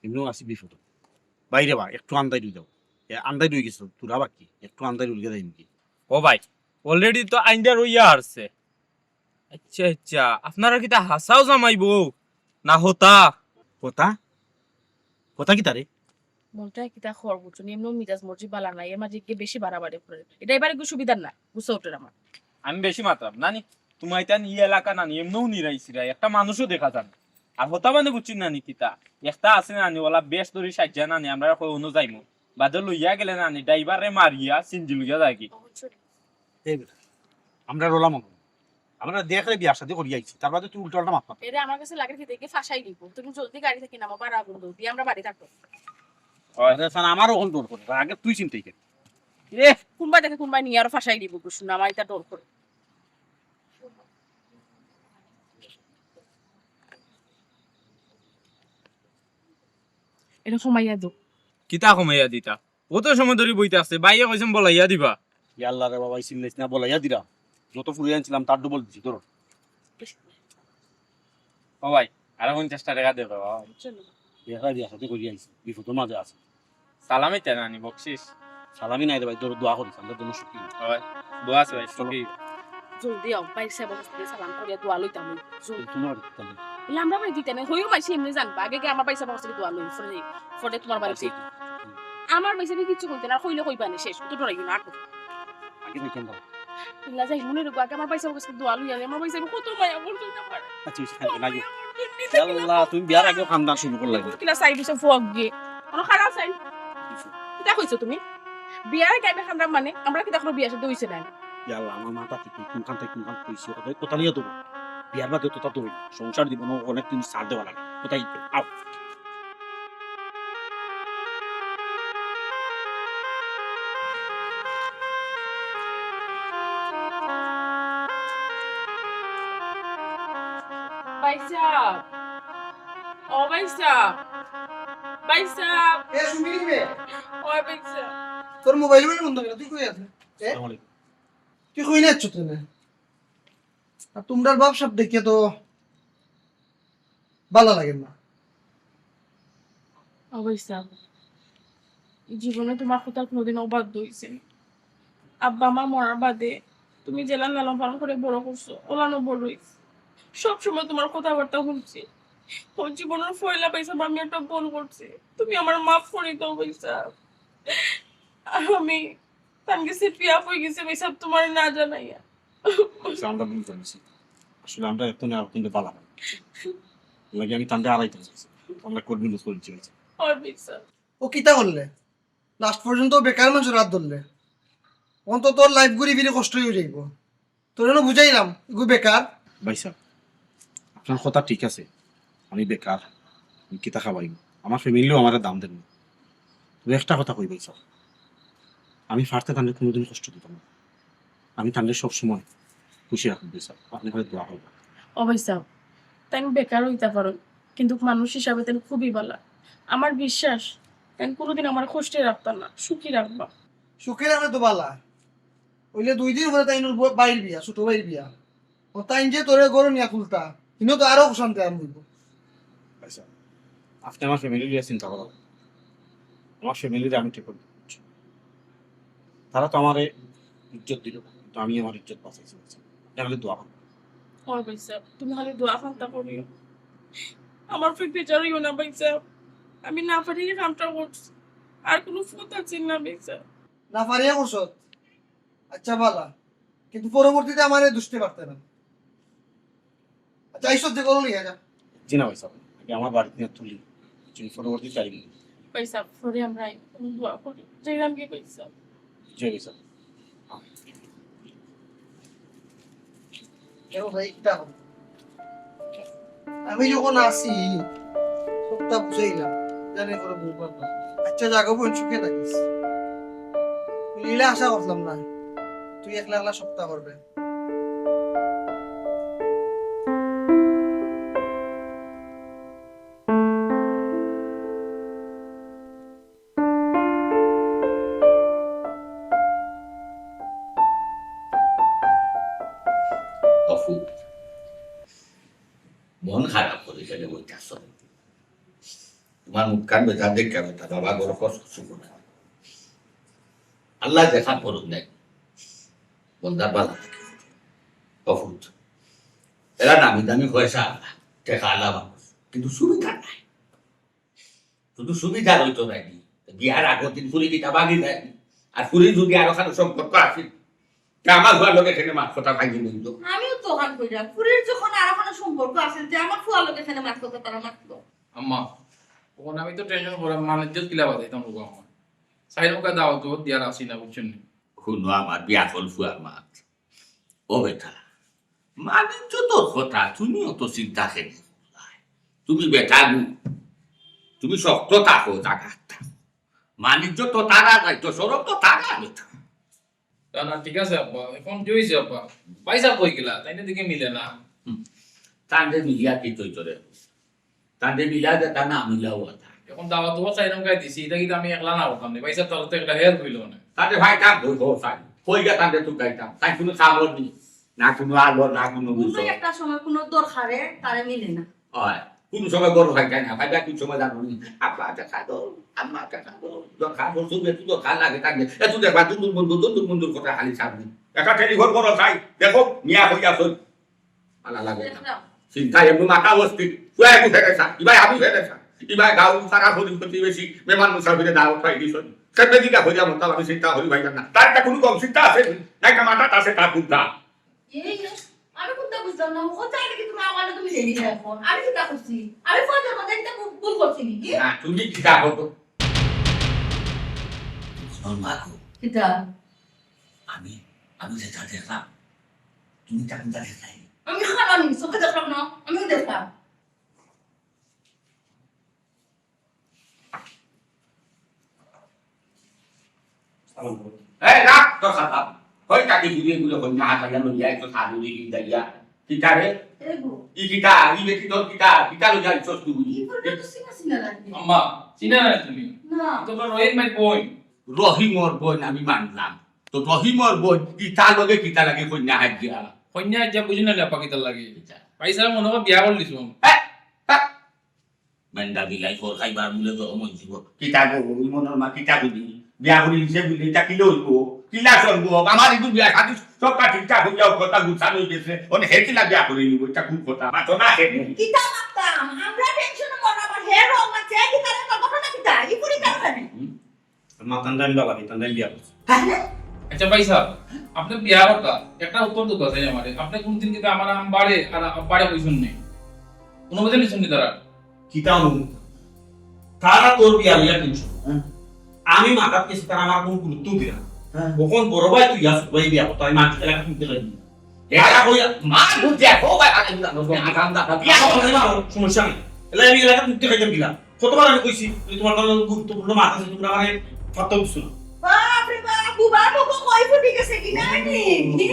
এমনিও আছি বিপদ। বাইরে বা, একটু আন্দাই রই দাও। এ, আন্দাই রই গেছে, তোরা বাকি। একটু আন্দাই রই গেছে নাকি? ও ভাই, already তো আইন্দার হইয়া আসছে। আচ্ছা, আচ্ছা, আপনারা কিতা হাছাউ জামাই বউ? না হতা? হতা? হতা কিতা রে? মনটা কিতা খর বুঝছো নি? এমনিও মিজাজ মর্জি বালা নাই, এর মাঝে গিয়ে বেশি বাড়াবাড়ি করে। এটা এবারে একটু সুবিধার না, গুছা উঠের আমার। আমি বেশি মাতরাম, নানি? তোমার ইতান ই এলাকা নানি, এমনিও নিরাই সিরাই, একটা মানুষও দেখা যায় না। আর হতা মানে বুঝছি নানি কিতা? একটা আছে নানি, ওলা বেশ ধরি সাজ্জা নানি, আমরা কই অনু যাইমু। বাদে লইয়া গেলে নানি, ড্রাইভাররে মারিয়া সিনজি লইয়া যায়গি। এই বেটা, আমরা রোলা মনে হয়। আমরা দেখলে বিয়া শাদি করিয়া আইছি, তার বাদে তুই উল্টা পাল্টা মাত মাত। এরে আমার কাছে লাগে কি দেখে ফাঁসাই দিব। তুমি জলদি গাড়ি থেকে নামো, বারা আগুন দাও, দিয়ে আমরা বাড়ি থাকবো। আরে সান, আমারও এখন ডর করে, আগে তুই চিন্তাই কর। এ, কোনবা দেখে কোনবা নিয়ে আরো ফাঁসাই দিব, বুঝছো না, আমার এটা ডর করে। এটা কমাইয়া দাও। কিতা কমাইয়া দিতা? অত সময় ধরি বইতে আছে, বাইয়ে কইছেন বলাইয়া দিবা। ইয়াল্লা রে বাবা, এই চিল্লাইস না, বলাইয়া দিরা। যত ফুরিয়ে আনছিলাম, তার ডবল দিছি, ধরো। ও ভাই, আরো পঞ্চাশটা টেকা দে বাবা। দেখা দিয়া সাথে করিয়া আইছি, বিপদর মাঝে আছে। সালামি তে নানি, বকশিস? সালামি নাই রে ভাই, ধরো, দোয়া করিস, আমরা জন্য সুখী। ও ভাই, দোয়া আছে ভাই, চলো। সুখী। জলদি আও, ভাই সাহেব, সালাম করিয়া দোয়া লইতাম। জলদি। তোমার বাড়ি কোথায়? ইলা আমরা বাড়ি দিতে নাই, হইও মাইছি এমনি জানবা। আগে গিয়ে আমার ভাই সাহেব দোয়া লই, ফরে, ফরে তোমার বাড়িতে। আচ্ছা। আমার ভাই সাহেব কিচ্ছু কইতে না, কইলে কইবা না, শেষ, তো ডরাইও না, আটো। আগে দেখেন দাও। ইলা যাই মনে রেখো, আগে আমার ভাই সাহেব কাছে দোয়া লই, আমি আমার ভাই সাহেব কত মায়া করতো এটা আমার। আচ্ছা, আচ্ছা, হ্যাঁ, নাই। আল্লাহ, তুমি বিয়ার আগেও খান্দান শুরু করলে। কিলা চাই দিছে ফক গিয়ে। কোনো খারাপ চাই। কিতা কইছো তুমি? বিয়ার আগে আমি খান্দান মানে, আমরা কিতা কোনো বিয়া শাদী হইছে না? ইয়াল্লা, আমার মাথা থেকে কোনখান থেকে কোনখান কইছে, ওদের কথা নিয়ে তো বিয়ার বাদে তো তা তো সংসার জীবনে অনেক দিন ছাড় দেওয়া লাগে। কোথায় আও? ভাই সাহেব, ও ভাই সাহেব, ভাই সাহেব। এ, সুমিত রে। ও ভাই সাহেব। তোর মোবাইল বলে বন্ধ করে, তুই কই আছিস? এ? আসসালামু আলাইকুম। তুই কই না আছিস তুই না? আর তোমরার ভাব সাব দেখে তো ভালা লাগে না। ও ভাই সাহেব, এই জীবনে তোমার কথা কোনোদিন অবাধ্য হইছে না। আব্বা মা মরার বাদে তুমি যেলা লালন পালন করে বড় করছো, ওলানো বড় হইছে। সবসময় তোমার কথাবার্তা শুনছি। ও জীবনের পয়লা পয়সা আমি একটা ভুল করছি, তুমি আমার মাফ করে দাও ভাই সাহেব। আমি তান গেছে বিয়া হয়ে গেছে, ভাই সাহেব, তোমার না জানাইয়া। আচ্ছা, আমরা ভুল জানছি। আসলে আমরা এত না, কিন্তু বালা হয়। লাগে আমি তান্ডে আড়াইতে চাইছি। আমরা কোর্ট বিরোধ করে দিচ্ছি, ভাই সাহেব। হয়, ভাই সাহেব। ও কিতা করলে? লাস্ট পর্যন্ত বেকার মানুষের রাত ধরলে। অন্তত তোর লাইফ ঘুরি ফিরে কষ্ট হয়ে যাইব। তোর জন্য বুঝাইলাম, এগু বেকার। ভাই সাহেব, আপনার কথা ঠিক আছে, আমি বেকার, আমি কিতা খাবাইব? আমার ফ্যামিলিও আমার দাম দেন না। তবে একটা কথা কই ভাই সাহেব, আমি ফারতে তানরে কোনোদিন কষ্ট দিতাম না। আমি তানরে সবসময় খুশি রাখবো ভাই সাহেব, আপনি করে দোয়া করবেন। ও ভাই সাহেব, তাই বেকার হইতে পারো, কিন্তু মানুষ হিসাবে তাই খুবই ভালা। আমার বিশ্বাস, তাইন কোনোদিন আমারে কষ্টে রাখতা না, সুখী রাখবা। সুখী রাখলে তো বালা। অইলে দুই দিন পরে তাইনর ব-, ভাইর বিয়া, ছোট ভাইর বিয়া। ও তাইন যে তোরে ঘরো নিয়া খুলতা, ইনো তো আরো অশান্তি আরম্ভ অইবো। আচ্ছা, আপনে আমার ফ্যামিলি লইয়া চিন্তা করইন। আমার ফ্যামিলিরে আমি ঠিক করি দিমু। তারা তো আমারে ইজ্জত দিলো, কিন্তু আমি আমার ইজ্জত বাঁচাইছি। আপনে খালি দোয়া করইন। অয় ভাইসাব, তুমি খালি দোয়া খান্তা করিও। আমার উপরে বেজার অইও না ভাইসাব, আমি না পারি এই কামটা করছি, আর কোনো পথ আছিল না ভাইসাব। না পারিয়া করছত? আচ্ছা বালা, কিন্তু পরবর্তীতে আমারে দুষতে পারতে না। আচ্ছা, আইসো, যে করো, নিয়ে যা। জি না ভাইসাব, আগে আমার বাড়িত নিয়া তুলি, পরবর্তী চাই। ভাইসাব, পরে আমরা আইমু, দোয়া করি। যাইলাম কি ভাইসাব? জি ভাইসাব। কেন ভাই, কিতা হবে? আমি যখন আছি, সবটা বুঝাইলাম, জানি করে বুঝবার না। আচ্ছা, জাগো বোন, সুখে থাকিস। লীলা আশা করলাম না, তুই একলা একলা সবটা করবে। অফু, মন খারাপ করি কেনে বইতাছো? তোমার মুখখান বেজার দেখিয়া বেটা বাবা বড় কষ্ট সুখ না। আল্লাহ দেখা করুক নাই। বন্দার বালা থাকে। অফুত। এরা নামি দামি পয়সা আলা, টেকা আলা মানুষ। কিন্তু সুবিধা নাই। শুধু সুবিধা রইতো নাইনি। বিয়ার আগর দিন ফুরি কিতা ভাগি যায়নি। আর ফুরি যদি আরো কারো সম্পর্ক আছিল, তে আমার ফুয়ার লগে কেনে মাত কথা ভাগি লইল। আমিও তো অখান কইরাম, ফুরির যখন আরো কারো সম্পর্ক আছিল, তে আমার ফুয়ার লগে কেনে মাত কথা তারা মাতলো। আম্মা, অখন আমি তো টেনশন করাম, মান ইজ্জত কিলা বাঁচাইতাম গো আমার। চাইরোকা দাওয়াত দিয়া রাখছি না, বুঝছইন নি? হুনো আমার বিয়াকল ফুয়ার মাত। ও বেটা, মান ইজ্জতর কথা তুমিও তো চিন্তা কেনে করলায়? তুমি বেটা গু, তুমি শক্ত থাকো, জাগাত থাকো। মান ইজ্জত তো তারা যাইতো, শরম তো তারা বেটা। না, না, ঠিক আছে আব্বা, অখন কি অইছে আব্বা? ভাইসাব কই গেলা? তাইন দেখি মিলে না। হুম। তানরে মিলিয়া কিতা অইতো রে? তানরে মিলা যেতা না মিলাও কথা। অখন দাওয়াত তো চাইরোকা গাই দিছি, ইটা কিন্তু আমি একলা না করতাম নি। ভাইসাব, তাইলে তো একটা হেল্প অইলো না। তানরে ভাই কাম কই গো চাই। কই গা তানরে তুই গাইতাম। তাই কোনো খবর নি। না কোনো আলো, না কোনো কোনো বুঝো। একটা সময় কোনো দরকারে তারে মিলে না। অয়, কোনো সময় বড় ভাই যায় না। ভাই, ভাই, কোন সময় জানো নি? আব্বা টাকা দাও, আম্মা টাকা দাও। দরকার, বলছো, একটু দরকার লাগে তানরে। এত দেখবা, দুন্দুর মন্দুর, দুন্দুর মন্দুর কথা খালি সামনে। একটা টেলিফোন করো চাই। দেখো, মিয়া কই আছো? ভালা লাগে না। দেখলাম। চিন্তায় এমনি মাথা অস্থির। তুই একটু ফেরে সা, ইবায় আমি ফেরে সা। ইবায় গাঁও পাড়া, প্রতি-, প্রতিবেশী, মেহমান মুসাফিরে দাওয়াত পাই দিছইন। সেটা দিকে হইয়া মতাম আমি চিন্তা করি ভাই না। তার একটা কোনো কম চিন্তা আছে নি? না একটা মাথাত আছে তার বুদ্ধা। এই, আমি কোনটা বুঝলাম না। ও চাইলে কি তুমি আমার লগে মিলে নিলে অখন? আমি কিতা করছি? আমি ফোন ধরবো, দেখতে ভুল, ভুল করছি নি? কি? না, তুমি কিতা করো? শোন মা গো। কিতা? আমি, আমি যেটা দেখলাম, তুমি তেমনটা দেখলাই। আমি খারাপ নি, চোখে দেখলাম না, আমিও দেখলাম। এই রাখ তোর খাতা। হই কাকি ঘুরিয়ে ঘুরে হই না হাতাইয়া লইয়া একটু সাধু দিয়ে যাইয়া। কিতা রে? এই গো। ই কিতা? ই বেটি তোর কিতা? কিতা লইয়া আইছস তুই? ই তোর তো চিনা চিনা লাগে। আম্মা, চিনা না তুমি? না। ই তো তোর রহিম ভাই বইন। রহিমর বইন আমি মানলাম। তো রহিমর বইন, ই তার লগে কিতা লাগে কইনা হাজিয়া? কইনা হাজিয়া বুঝি না লেপা কিতা লাগে? কিতা? ভাই সাহেব মনে হয় বিয়া করলিস মনে। হ্যাঁ? হ্যাঁ? মেন্ডা বিলাই খোর খাইবার মূলে জরম হইছিল। কিতা গো, ওই মনর মা কিতা বুঝি? বিয়া করি নিছে বুঝি, ইটা কিলা হইব? কিলা সম্ভব? আমার ইগু বিয়া শাদি সবটা ঠিকঠাক হইয়া কথা গুছান হই গেছে। অনে হে কিলা বিয়া করি নিব, ইটা কোন কথা? মাতো না হে। কিতা মাততাম? আমরা টেনশনে মরা, আবার হে রং আছে, কিতা রে, তোর ঘটনা কিতা? ই পুরি কেন জানি? হুম? মাতান দাম বাবা, মাতান দাম বিয়া করছে। হ্যাঁ? আচ্ছা ভাই সাহেব, আপনি বিয়া কথা একটা উত্তর তো দেন আমারে। আপনি কোনদিন কিন্তু আমার আম্বারে আর আব্বারে কইছেন নি? অনুমতি নিছেন নি তারা? কিতা অনুমতি? তারা তোর বিয়া লইয়া টেনশন। হ্যাঁ। আমি মাতাত গেছি, তারা আমার কোনো গুরুত্ব দিরা না। হ্যাঁ। অখন বড় ভাই তুই আস, ভাই বিয়া করতে, আমি মাটি এলাকা তুলতে লাগি। এরা কইয়া, মা বুঝে, হো ভাই, আগে দিলাম, আগাম দা, বিয়া করতে পারো, সমস্যা নাই। এলা আমি এলাকা তুলতে খাইতাম কিনা? কতবার আমি কইছি, তুমি তোমার কারণে গুরুত্বপূর্ণ মাত আছে, তোমরা আমারে ফাত্তা দিছো না। বাপ রে বাপ, বুবার মুখো কই ফুটি গেছে কি না নি? হি?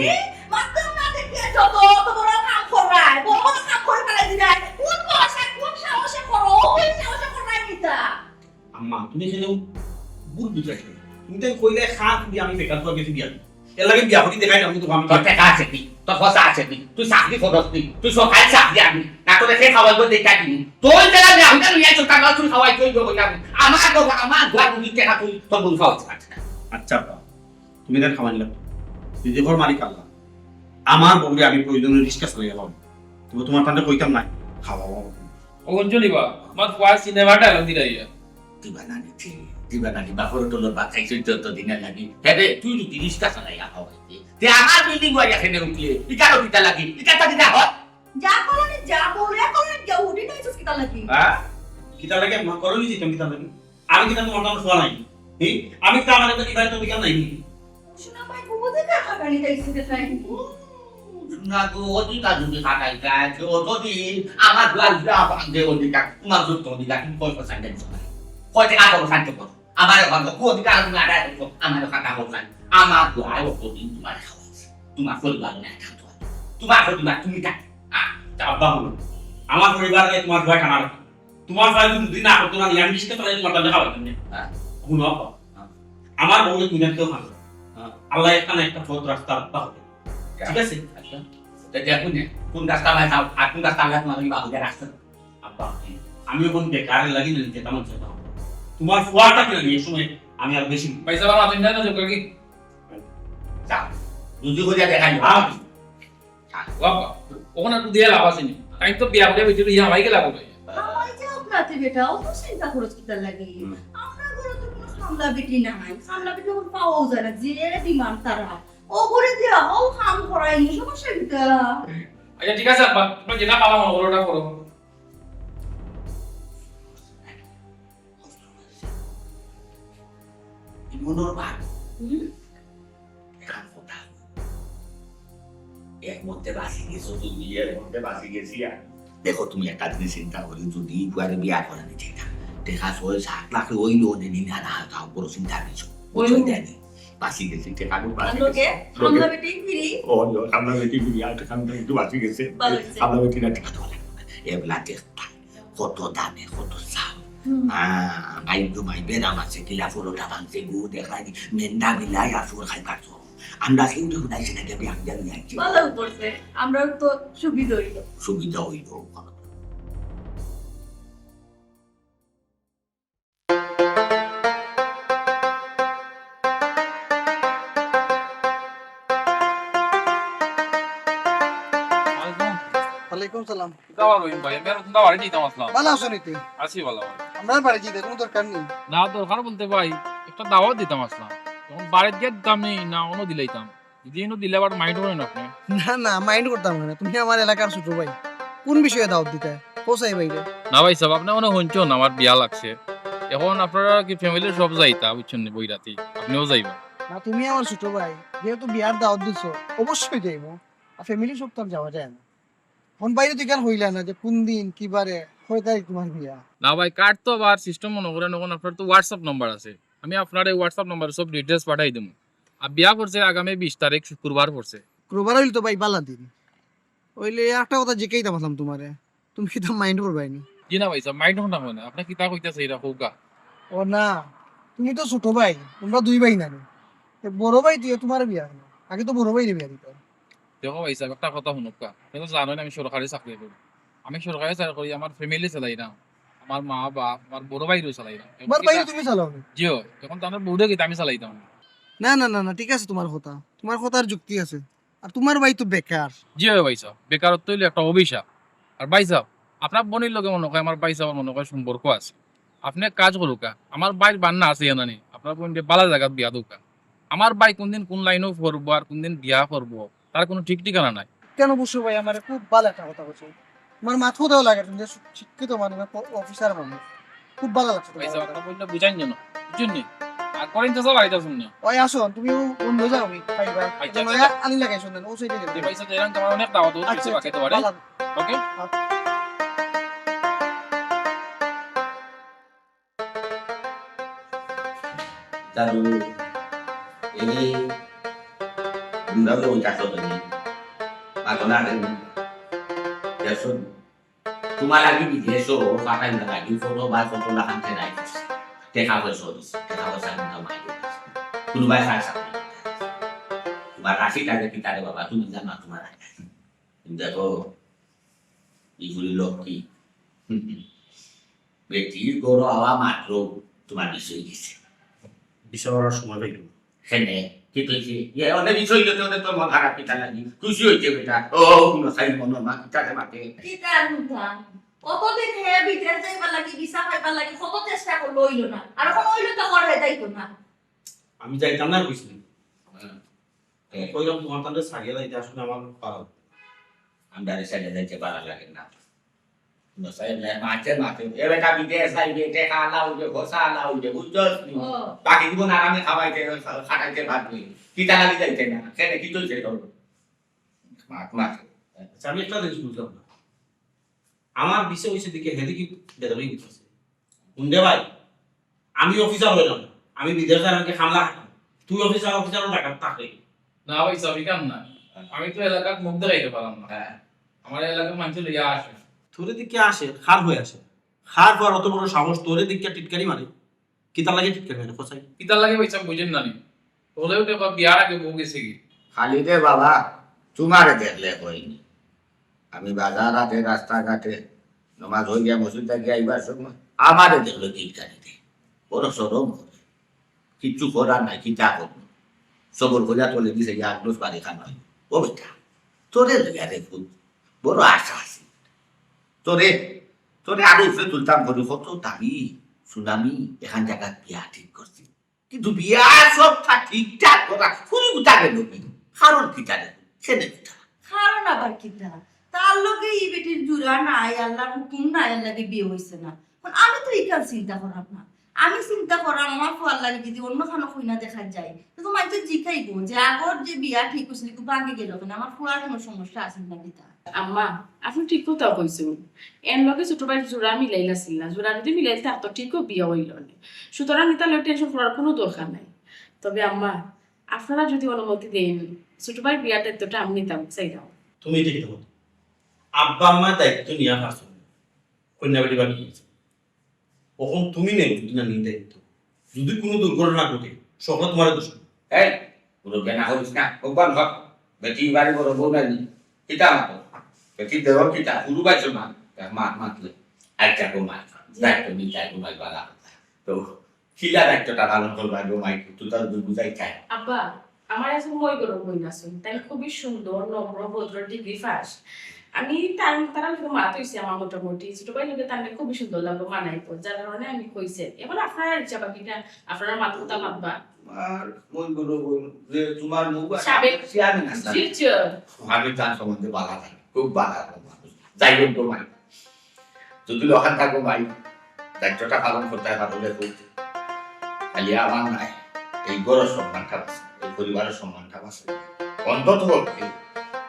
মাত্র না দেখে যত, অত বড় কাম করায়, বড় বড় কাম করে ফেলাই দিলায়। কোন বয়সে, কোন সাহসে করো? ওই সাহসে করায় কিতা? আম্মা, তুমি কেনে ভুল বুঝরায়। তুমি তো কইলায় খান দিয়া আমি বেকার অইয়া গেছি বিয়া। এরলাগি বিয়া করি দেখাই না, আমি তো আমি তোর টেকা আছে নি? তোর পয়সা আছে নি? তুই চাকরি করস নি? তুই সরকারি চাকরি আনি? না তোরে কে খাওয়াইবো, দেখা দিবি। তুই যেটা বিয়া হইতে লইয়া চলতা না, তুই খাওয়াই তুই গো কইলাম। আমার গো, আমার গো, তুমি টেকা তুই তোর বউ খাওয়াইতে পারছিস না। আচ্ছা আব্বা, তুমি তার খাওয়াই নিলাম। নিজে ঘর মালিক আল্লাহ। আমার বউরে আমি প্রয়োজনে রিক্সা চালাইয়া খাওয়াই। তুমি তোমার তান্ডে কইতাম না, খাওয়াও। ও অঞ্জলি বা, আমার ফুয়ায় সিনেমা ডায়লগ দিলাইয়া। দিবা না নি, ঠিক, দিবা না নি, বাপর তলর ভাত খাইছস যত দিন লাগি। হে রে, তুই যদি রিক্সা চালাইয়া খাওয়াইতে, তে আমার বিল্ডিং ওয়াইয়া কেনে উঠলে, ইকারও কিতা লাগি, ইকারটা কিতা হয়? যা করো নি, যা বলে, করো নি, যা উঠি নাই, কিতা লাগি? হ্যাঁ? কিতা লাগি, মা, করো নি, দিতাম কিতা লাগি? আমি কিতা তোমার নাম শোয়া নাই? হি? আমি কিতা আমার একটা বিবাহিত অধিকার নাই? শোনা ভাই, ঘুমো দেখা খাবানি তাই সিধে খাই। শোনা তো অধিকার যদি খাটাই যায়, যে অতদিন আমার দুয়ার ঘুরে আবার যে অধিকার, তোমার যত অধিকার, তুমি কয় পয়সা দেন সবাই? কয় টাকা করো শান্তি করো? আমার ওখানে কো অধিকার তুমি আদায় করছো? আমার ওখানে করো শান্তি। আমার দুয়ার অতদিন তোমার খাওয়া আছে। তোমার পরিবার নিয়ে থাকতো। তোমার পরিবার তুমি থাকো। আহ, তা আব্বা বলো, আমার পরিবারে তোমার দুয়ার টানা রাখো। তোমার ভাই যদি না করতো না, আমি নিশ্চিত করে তোমার তাহলে খাওয়াইতাম না। হ্যাঁ। হুনো আব্বা, হ্যাঁ। আমার বউরে তুমি না কেউ খাবে। হ্যাঁ। আল্লাহ একটা না একটা পথ রাস্তা আব্বা হবে। ঠিক আছে? আচ্ছা। তা দেখুন না, কোন রাস্তা ভাই খাও, আর কোন রাস্তা আল্লাহ তোমার লাগি বাবুকে রাখছেন? আব্বা, আমি এখন বেকার লাগি না, যেতাম সেতাম। তোমার ফুয়াটা কিনা নিয়ে সময় আমি আর বেশি ভাই সাহেব, আমার চিন্তা না, যোগ কি? যা, যদি করিয়া দেখাই, হ্যাঁ। বাবা, ওখানে একটু দিয়ে লাভ আছে নি? তাই তো বিয়া করে বেটি ইয়া হয়ে গেল ভাই। আমার যে আপনাতে বেটা, অত চিন্তা করছ কিতার লাগি? হুম। আমরা ঘরে তো কোনো সামলা বেটি নাই। সামলা বেটি এখন পাওয়াও যায় না, যে ডিমান্ড তারা। ও করে দিয়া, ও কাম করাই নি, সমস্যা কিতা? আচ্ছা, ঠিক আছে, আব্বা, তোমরা যেটা পালা মনে করো, ওটা করো। মনর ভাব। হুম? এখান কথা। এর মধ্যে বাঁচি গেছো তুমি, এর মধ্যে বাঁচি গেছি আর। দেখো, তুমি একটা জিনিস চিন্তা করি, যদি ফুয়ারে বিয়া করানি ঠিক না, টেকা ছয় সাত লাখ অইলো, অনে নিন আর হালকা উপরে চিন্তা কিছু। বুঝছো? ওই। জানি। বাঁচি গেছি, টেকা তো বাঁচি আর লোকে, গেছে। লোকে। আমরা বেটি ফিরি। ও, লো, আমরা বেটি ফিরি, আর টেকা আমরা একটু বাঁচি গেছে। ভালো হয়েছে। আমরা বেটি না টেকা তো লাগবে না। এগুলা দেখতা। কত দামে, কত চাও। হুম। হ্যাঁ, ভাই তো ভাই বেরাম আছে, কিলা পরোটা ভাঙছে, গু দেখাই, মেন্দা বিলাই আর ফুল খাই কাটছো। আমরা কিন্তু হুদাই সেটাকে আমি আমি আনছি। ভালো করছে, আমরাও তো সুবিধা হইল। সুবিধা হইল। ওয়ালাইকুম সালাম। কিতা বা রহিম ভাই, আমি আর তোমরা বাড়ি যাইতাম আসলাম। ভালা আছো নি তুই? আছি ভালা ভাই। আমরা বাড়ি যাইতে কোনো দরকার নেই। না, দরকার বলতে ভাই, একটা দাওয়াত দিতাম আসলাম। এখন বাড়িত গিয়া দিতাম নি, না অনো দিলাইতাম। যদি ইনো দিলে আবার মাইন্ড করেন আপনি। না, না, মাইন্ড করতাম না। তুমি আমার এলাকার ছোট ভাই। কোন বিষয়ে দাওয়াত দিতে? কোথায় বাইরে? না ভাই সাহেব, আপনি মনে হইছেন আমার বিয়া লাগছে। এখন আপনারা কি ফ্যামিলির সব যাইতা, বুঝছেন নি, বই রাতি? আপনিও যাইবা? না, তুমি আমার ছোট ভাই। যেহেতু বিয়ার দাওয়াত দিছো, অবশ্যই যাইবো। আর ফ্যামিলি সব তো আর যাওয়া যায় না। এখন বাইরে তুই কেন হইলা না যে কোন দিন, কি বারে, কয় তারিখ তোমার বিয়া? না ভাই, কার্ড তো আবার সিস্টেম মনে করেন, এখন আপনার তো WhatsApp নাম্বার আছে। আমি আপনার এই WhatsApp নাম্বারে সব ডিটেইলস পাঠাই দিমু। আর বিয়া পড়ছে আগামী বিশ তারিখ, শুক্রবার পড়ছে। শুক্রবার হইলে তো ভাই বালা দিন। হইলে একটা কথা জিজ্ঞাসা করলাম তোমারে, তুমি কিতা মাইন্ড করবায় নি? জি না ভাই সাহেব, মাইন্ড না হয় না। আপনি কিতা কইতাছে এটা কউক্কা? ও না, তুমি তো ছোট ভাই, তোমরা দুই ভাই নানি। তে বড় ভাই তুই তোমার বিয়া না, আগে তো বড় ভাইরে বিয়া দিতে। দেখো ভাই সাহেব, একটা কথা হুনউক্কা। আপনি তো জানেন আমি সরকারি চাকরি করি। আমি সরকারি চাকরি করি, আমার ফ্যামিলি চালাই না। আমার মা, বাপ, আমার বড় ভাইরেও চালাই না। তোমার ভাইরে তুমি চালাও না? জি অয়, এখন তো আমার বউরে কিতা আমি চালাইতাম না। না, না, না, না, ঠিক আছে তোমার কথা। তোমার কথার যুক্তি আছে। আর তোমার ভাই তো বেকার। জি অয় ভাই সাহেব, বেকারত্ব হইলো একটা অভিশাপ। আর ভাই সাহেব, আপনার বইনর লগে মনে হয় আমার ভাই সাহেবর মনে হয় সম্পর্ক আছে। আপনি এক কাজ করউক্কা, আমার ভাইর বান্না আছে জানানি, আপনার বইনরে বালা জাগাত বিয়া দেউক্কা। আমার ভাই কোনদিন কোন লাইনো পড়বো আর কোনদিন বিয়া করবো, তার কোনো ঠিক ঠিকানা নাই। কেন বুঝছো ভাই, আমারে খুব বালা একটা কথা কইছো। তোমার মাত কথাও লাগে, তুমি যে শিক্ষিত মানুষ, অফিসার মানুষ, খুব বালা লাগছে ভাই তোমার সাহেব, কথা। আপনার বইনরে বুঝাইন যেন, বুঝছেন নি? আর করিম চাচা বাড়িত আছইন না। ওই আসো, তুমি ও বন্ধ যাও, ভাই, ভাই। আচ্ছা, এটা নয়া আচ্ছা। আলি লাগাইছো না, ও সাইডে গেলে। ভাই সাহেব, এরকম আমার অনেক দাওয়াত, ও আচ্ছা, কিছু আচ্ছা, বাকি তো পারে। বালা। ওকে? আচ্ছা। দাদু, এই তোমরা তো ওই কাছে তো নেই। আর তো না রে, দেখছো? তোমার আগে বিদেশও পাঠাই না, আগে ফটো বা ফটো লাগাতে নাই। টেকা পয়সা দিছে, টেকা পয়সা কিন্তু মাই দিছে। কুনু ভাই সার সার। তুমার রাশিটা যে কিতা রে বাবা, তুমি জানো তুমার রাশি। দেখো, ইগুলি লক্ষ্মী। বেটি গরু আওয়া মাত্র তুমার বিষয় গেছে। বিষয় অওয়ার সময় পাইল না। হেনে, কি কইছে? ইয়ে, অনেক বিষয় গেছে, অনেক তো মন খারাপ কিতা লাগি। খুশি হইছে বেটা। ও, মনে হয় মনে মা কিতা রে মাতে। কিতা আর হুনতাম? কতদিন হে বিদেশ যাইবার লাগি, ভিসা পাইবার লাগি কত চেষ্টা করলো, অইল না। আর অখন অইল তো করে যাইতো না। আমি যাইতাম না কইছিলাম। হ্যাঁ। কইলাম, "তুমার তানরে ছাড়িয়া যাইতে আসলে আমার পারা।" আমরা রে ছাড়িয়া যাইতে পারা লাগে না। বুঝছস? এমনে মাঝে মাঝে, এ বেটা বিদেশ যাইবে, টেকা আলা অইবে, খোসা আলা অইবে, বুঝছস নি? ও। বাকি জীবন আরামে খাওয়াইতে, খাটাইতে পারবে। কিতা লাগি যাইতে না? কেনে কি চলছে তোর? মাত মাত। আচ্ছা, আমি একটা জিনিস বুঝলাম না। আমার বিষয় হইছে দিকে, হেদিকে বেদনাই দিতেছে। হুন রে ভাই, আমি অফিসার হইলাম না, আমি বিদেশ যাই, আমাকে হামলা খাইতাম। তুই অফিসার, অফিসারও টাকা থাকে। না ভাই, সবই কাম না। আমি তো এলাকার মুখ দেখাইতে পারলাম না। হ্যাঁ। আমার এলাকার মানুষ লইয়া আসে। তোরে দিকে আসে, খার হয়ে আসে। খার হওয়ার অত বড় সাহস, তোরে দিকে টিটকারি মারে। কিতার লাগে টিটকারি মারে, কোথায়? কিতার লাগে পয়সা বুঝেন না নি? হলেও তো বা বিয়ার আগে বউ গেছে কি? খালি রে বাবা, তোমারে দেখলে হয়নি। আমি বাজার হাটে, রাস্তাঘাটে, নমাজ হইয়া মসজিদ থাকি আইবার সময় আমারে দেখলো টিটকারি দে। বড় শরম করে। কিচ্ছু করার নাই, কিতা করবো? সবর করিয়া তলে দিছে, ইয়া আট দশ বাড়ি খান হয়। ও বেটা, তোরে লইয়া রে খুব বড় আশা আছে। তোরে, তোরে আরো উপরে তুলতাম করি, কত দামি সুনামি এখান জায়গা বিয়া ঠিক করছি। কিন্তু বিয়া সব তা ঠিকঠাক কথা, ফুরি গুতা গেল কি? কারণ কিতা রে? সেনে কিতা? কারণ আবার কিতা? তার লগে ই বেটির জুড়া নাই, আল্লাহর হুকুম নাই, আল্লাহর বিয়ে হইছে না। এখন আমি তো ইখান চিন্তা করাম না। আমি চিন্তা করাম আমার ফুয়ার লাগে যদি অন্য খানো কইনা দেখা যায়, তো তো মাইতে জিকাইবো যে আগর যে বিয়া ঠিক হইছিল, কিন্তু ভাঙি গেল কেন? আমার ফুয়ার কোনো সমস্যা আছে না কিতা? আম্মা, আপনি ঠিক কথা কইছেন। এর লগে ছোট ভাইর জোড়া মিলাইল আছিল না, জোড়া যদি মিলাইল থাকতো ঠিকও বিয়া হইল না। সুতরাং এটা লইয়া টেনশন করার কোনো দরকার নাই। তবে আম্মা, আপনারা যদি অনুমতি দেন, ছোট ভাইর বিয়ার দায়িত্বটা আমি নিতাম চাইলাম। তুমি ঠিকই তো বলছো। আব্বা আম্মা দায়িত্ব নিয়ে পারছো না। কন্যা বেটি বাকি হয়েছে। অখন তুমি নেও যদি না নিয়ে দায়িত্ব। যদি কোনো দুর্ঘটনা ঘটে, সকলে তোমার দোষ। এই, পুরো বেনা হইস না। ভগবান হক। বেটি বাড়ি বড় বউ নাই। কিতা মাতো? বেটি দেওয়ার কিতা? পুরু বাইছো না। এক মাত মাতলে। আচ্ছা গো মা। দায়িত্ব নিয়ে যাই গো মাই বালা। তো কিলা দায়িত্বটা পালন করবা গো মাই? তুই তো আর বুঝাই চাই। আব্বা, আমার এখন মই গরম হই না শুন। তাই খুবই সুন্দর, নম্র, ভদ্র, ডিগ্রি পাস। আমি তার, তারা লোকে মাত হইছে আমার মোটামুটি। ছোট ভাই লোকে তার খুবই সুন্দর লাগলো, মানাইতো। যার কারণে আমি কইছি। এখন আপনারা ইচ্ছা বাকিটা, আপনারা মাত কথা মাতবা। আর মই গরম হই যে তোমার মুখ আর সাবেক চেয়ারম্যান আছে। জি, চেয়ার। আমি তার সম্বন্ধে বালা জানি, খুব বালা মানুষ। যাই হোক গো মাই, যদি লখান থাকো ভাই, দায়িত্বটা পালন করতে পারলে খুব। খালি আমার নাই, এই ঘরের সম্মানটা আছে, এই পরিবারের সম্মানটা আছে। অন্তত পক্ষে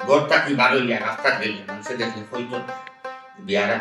ঘরটা কি বার হইয়া রাস্তা গেলে মানুষে দেখলে কইতো না, বিয়ারা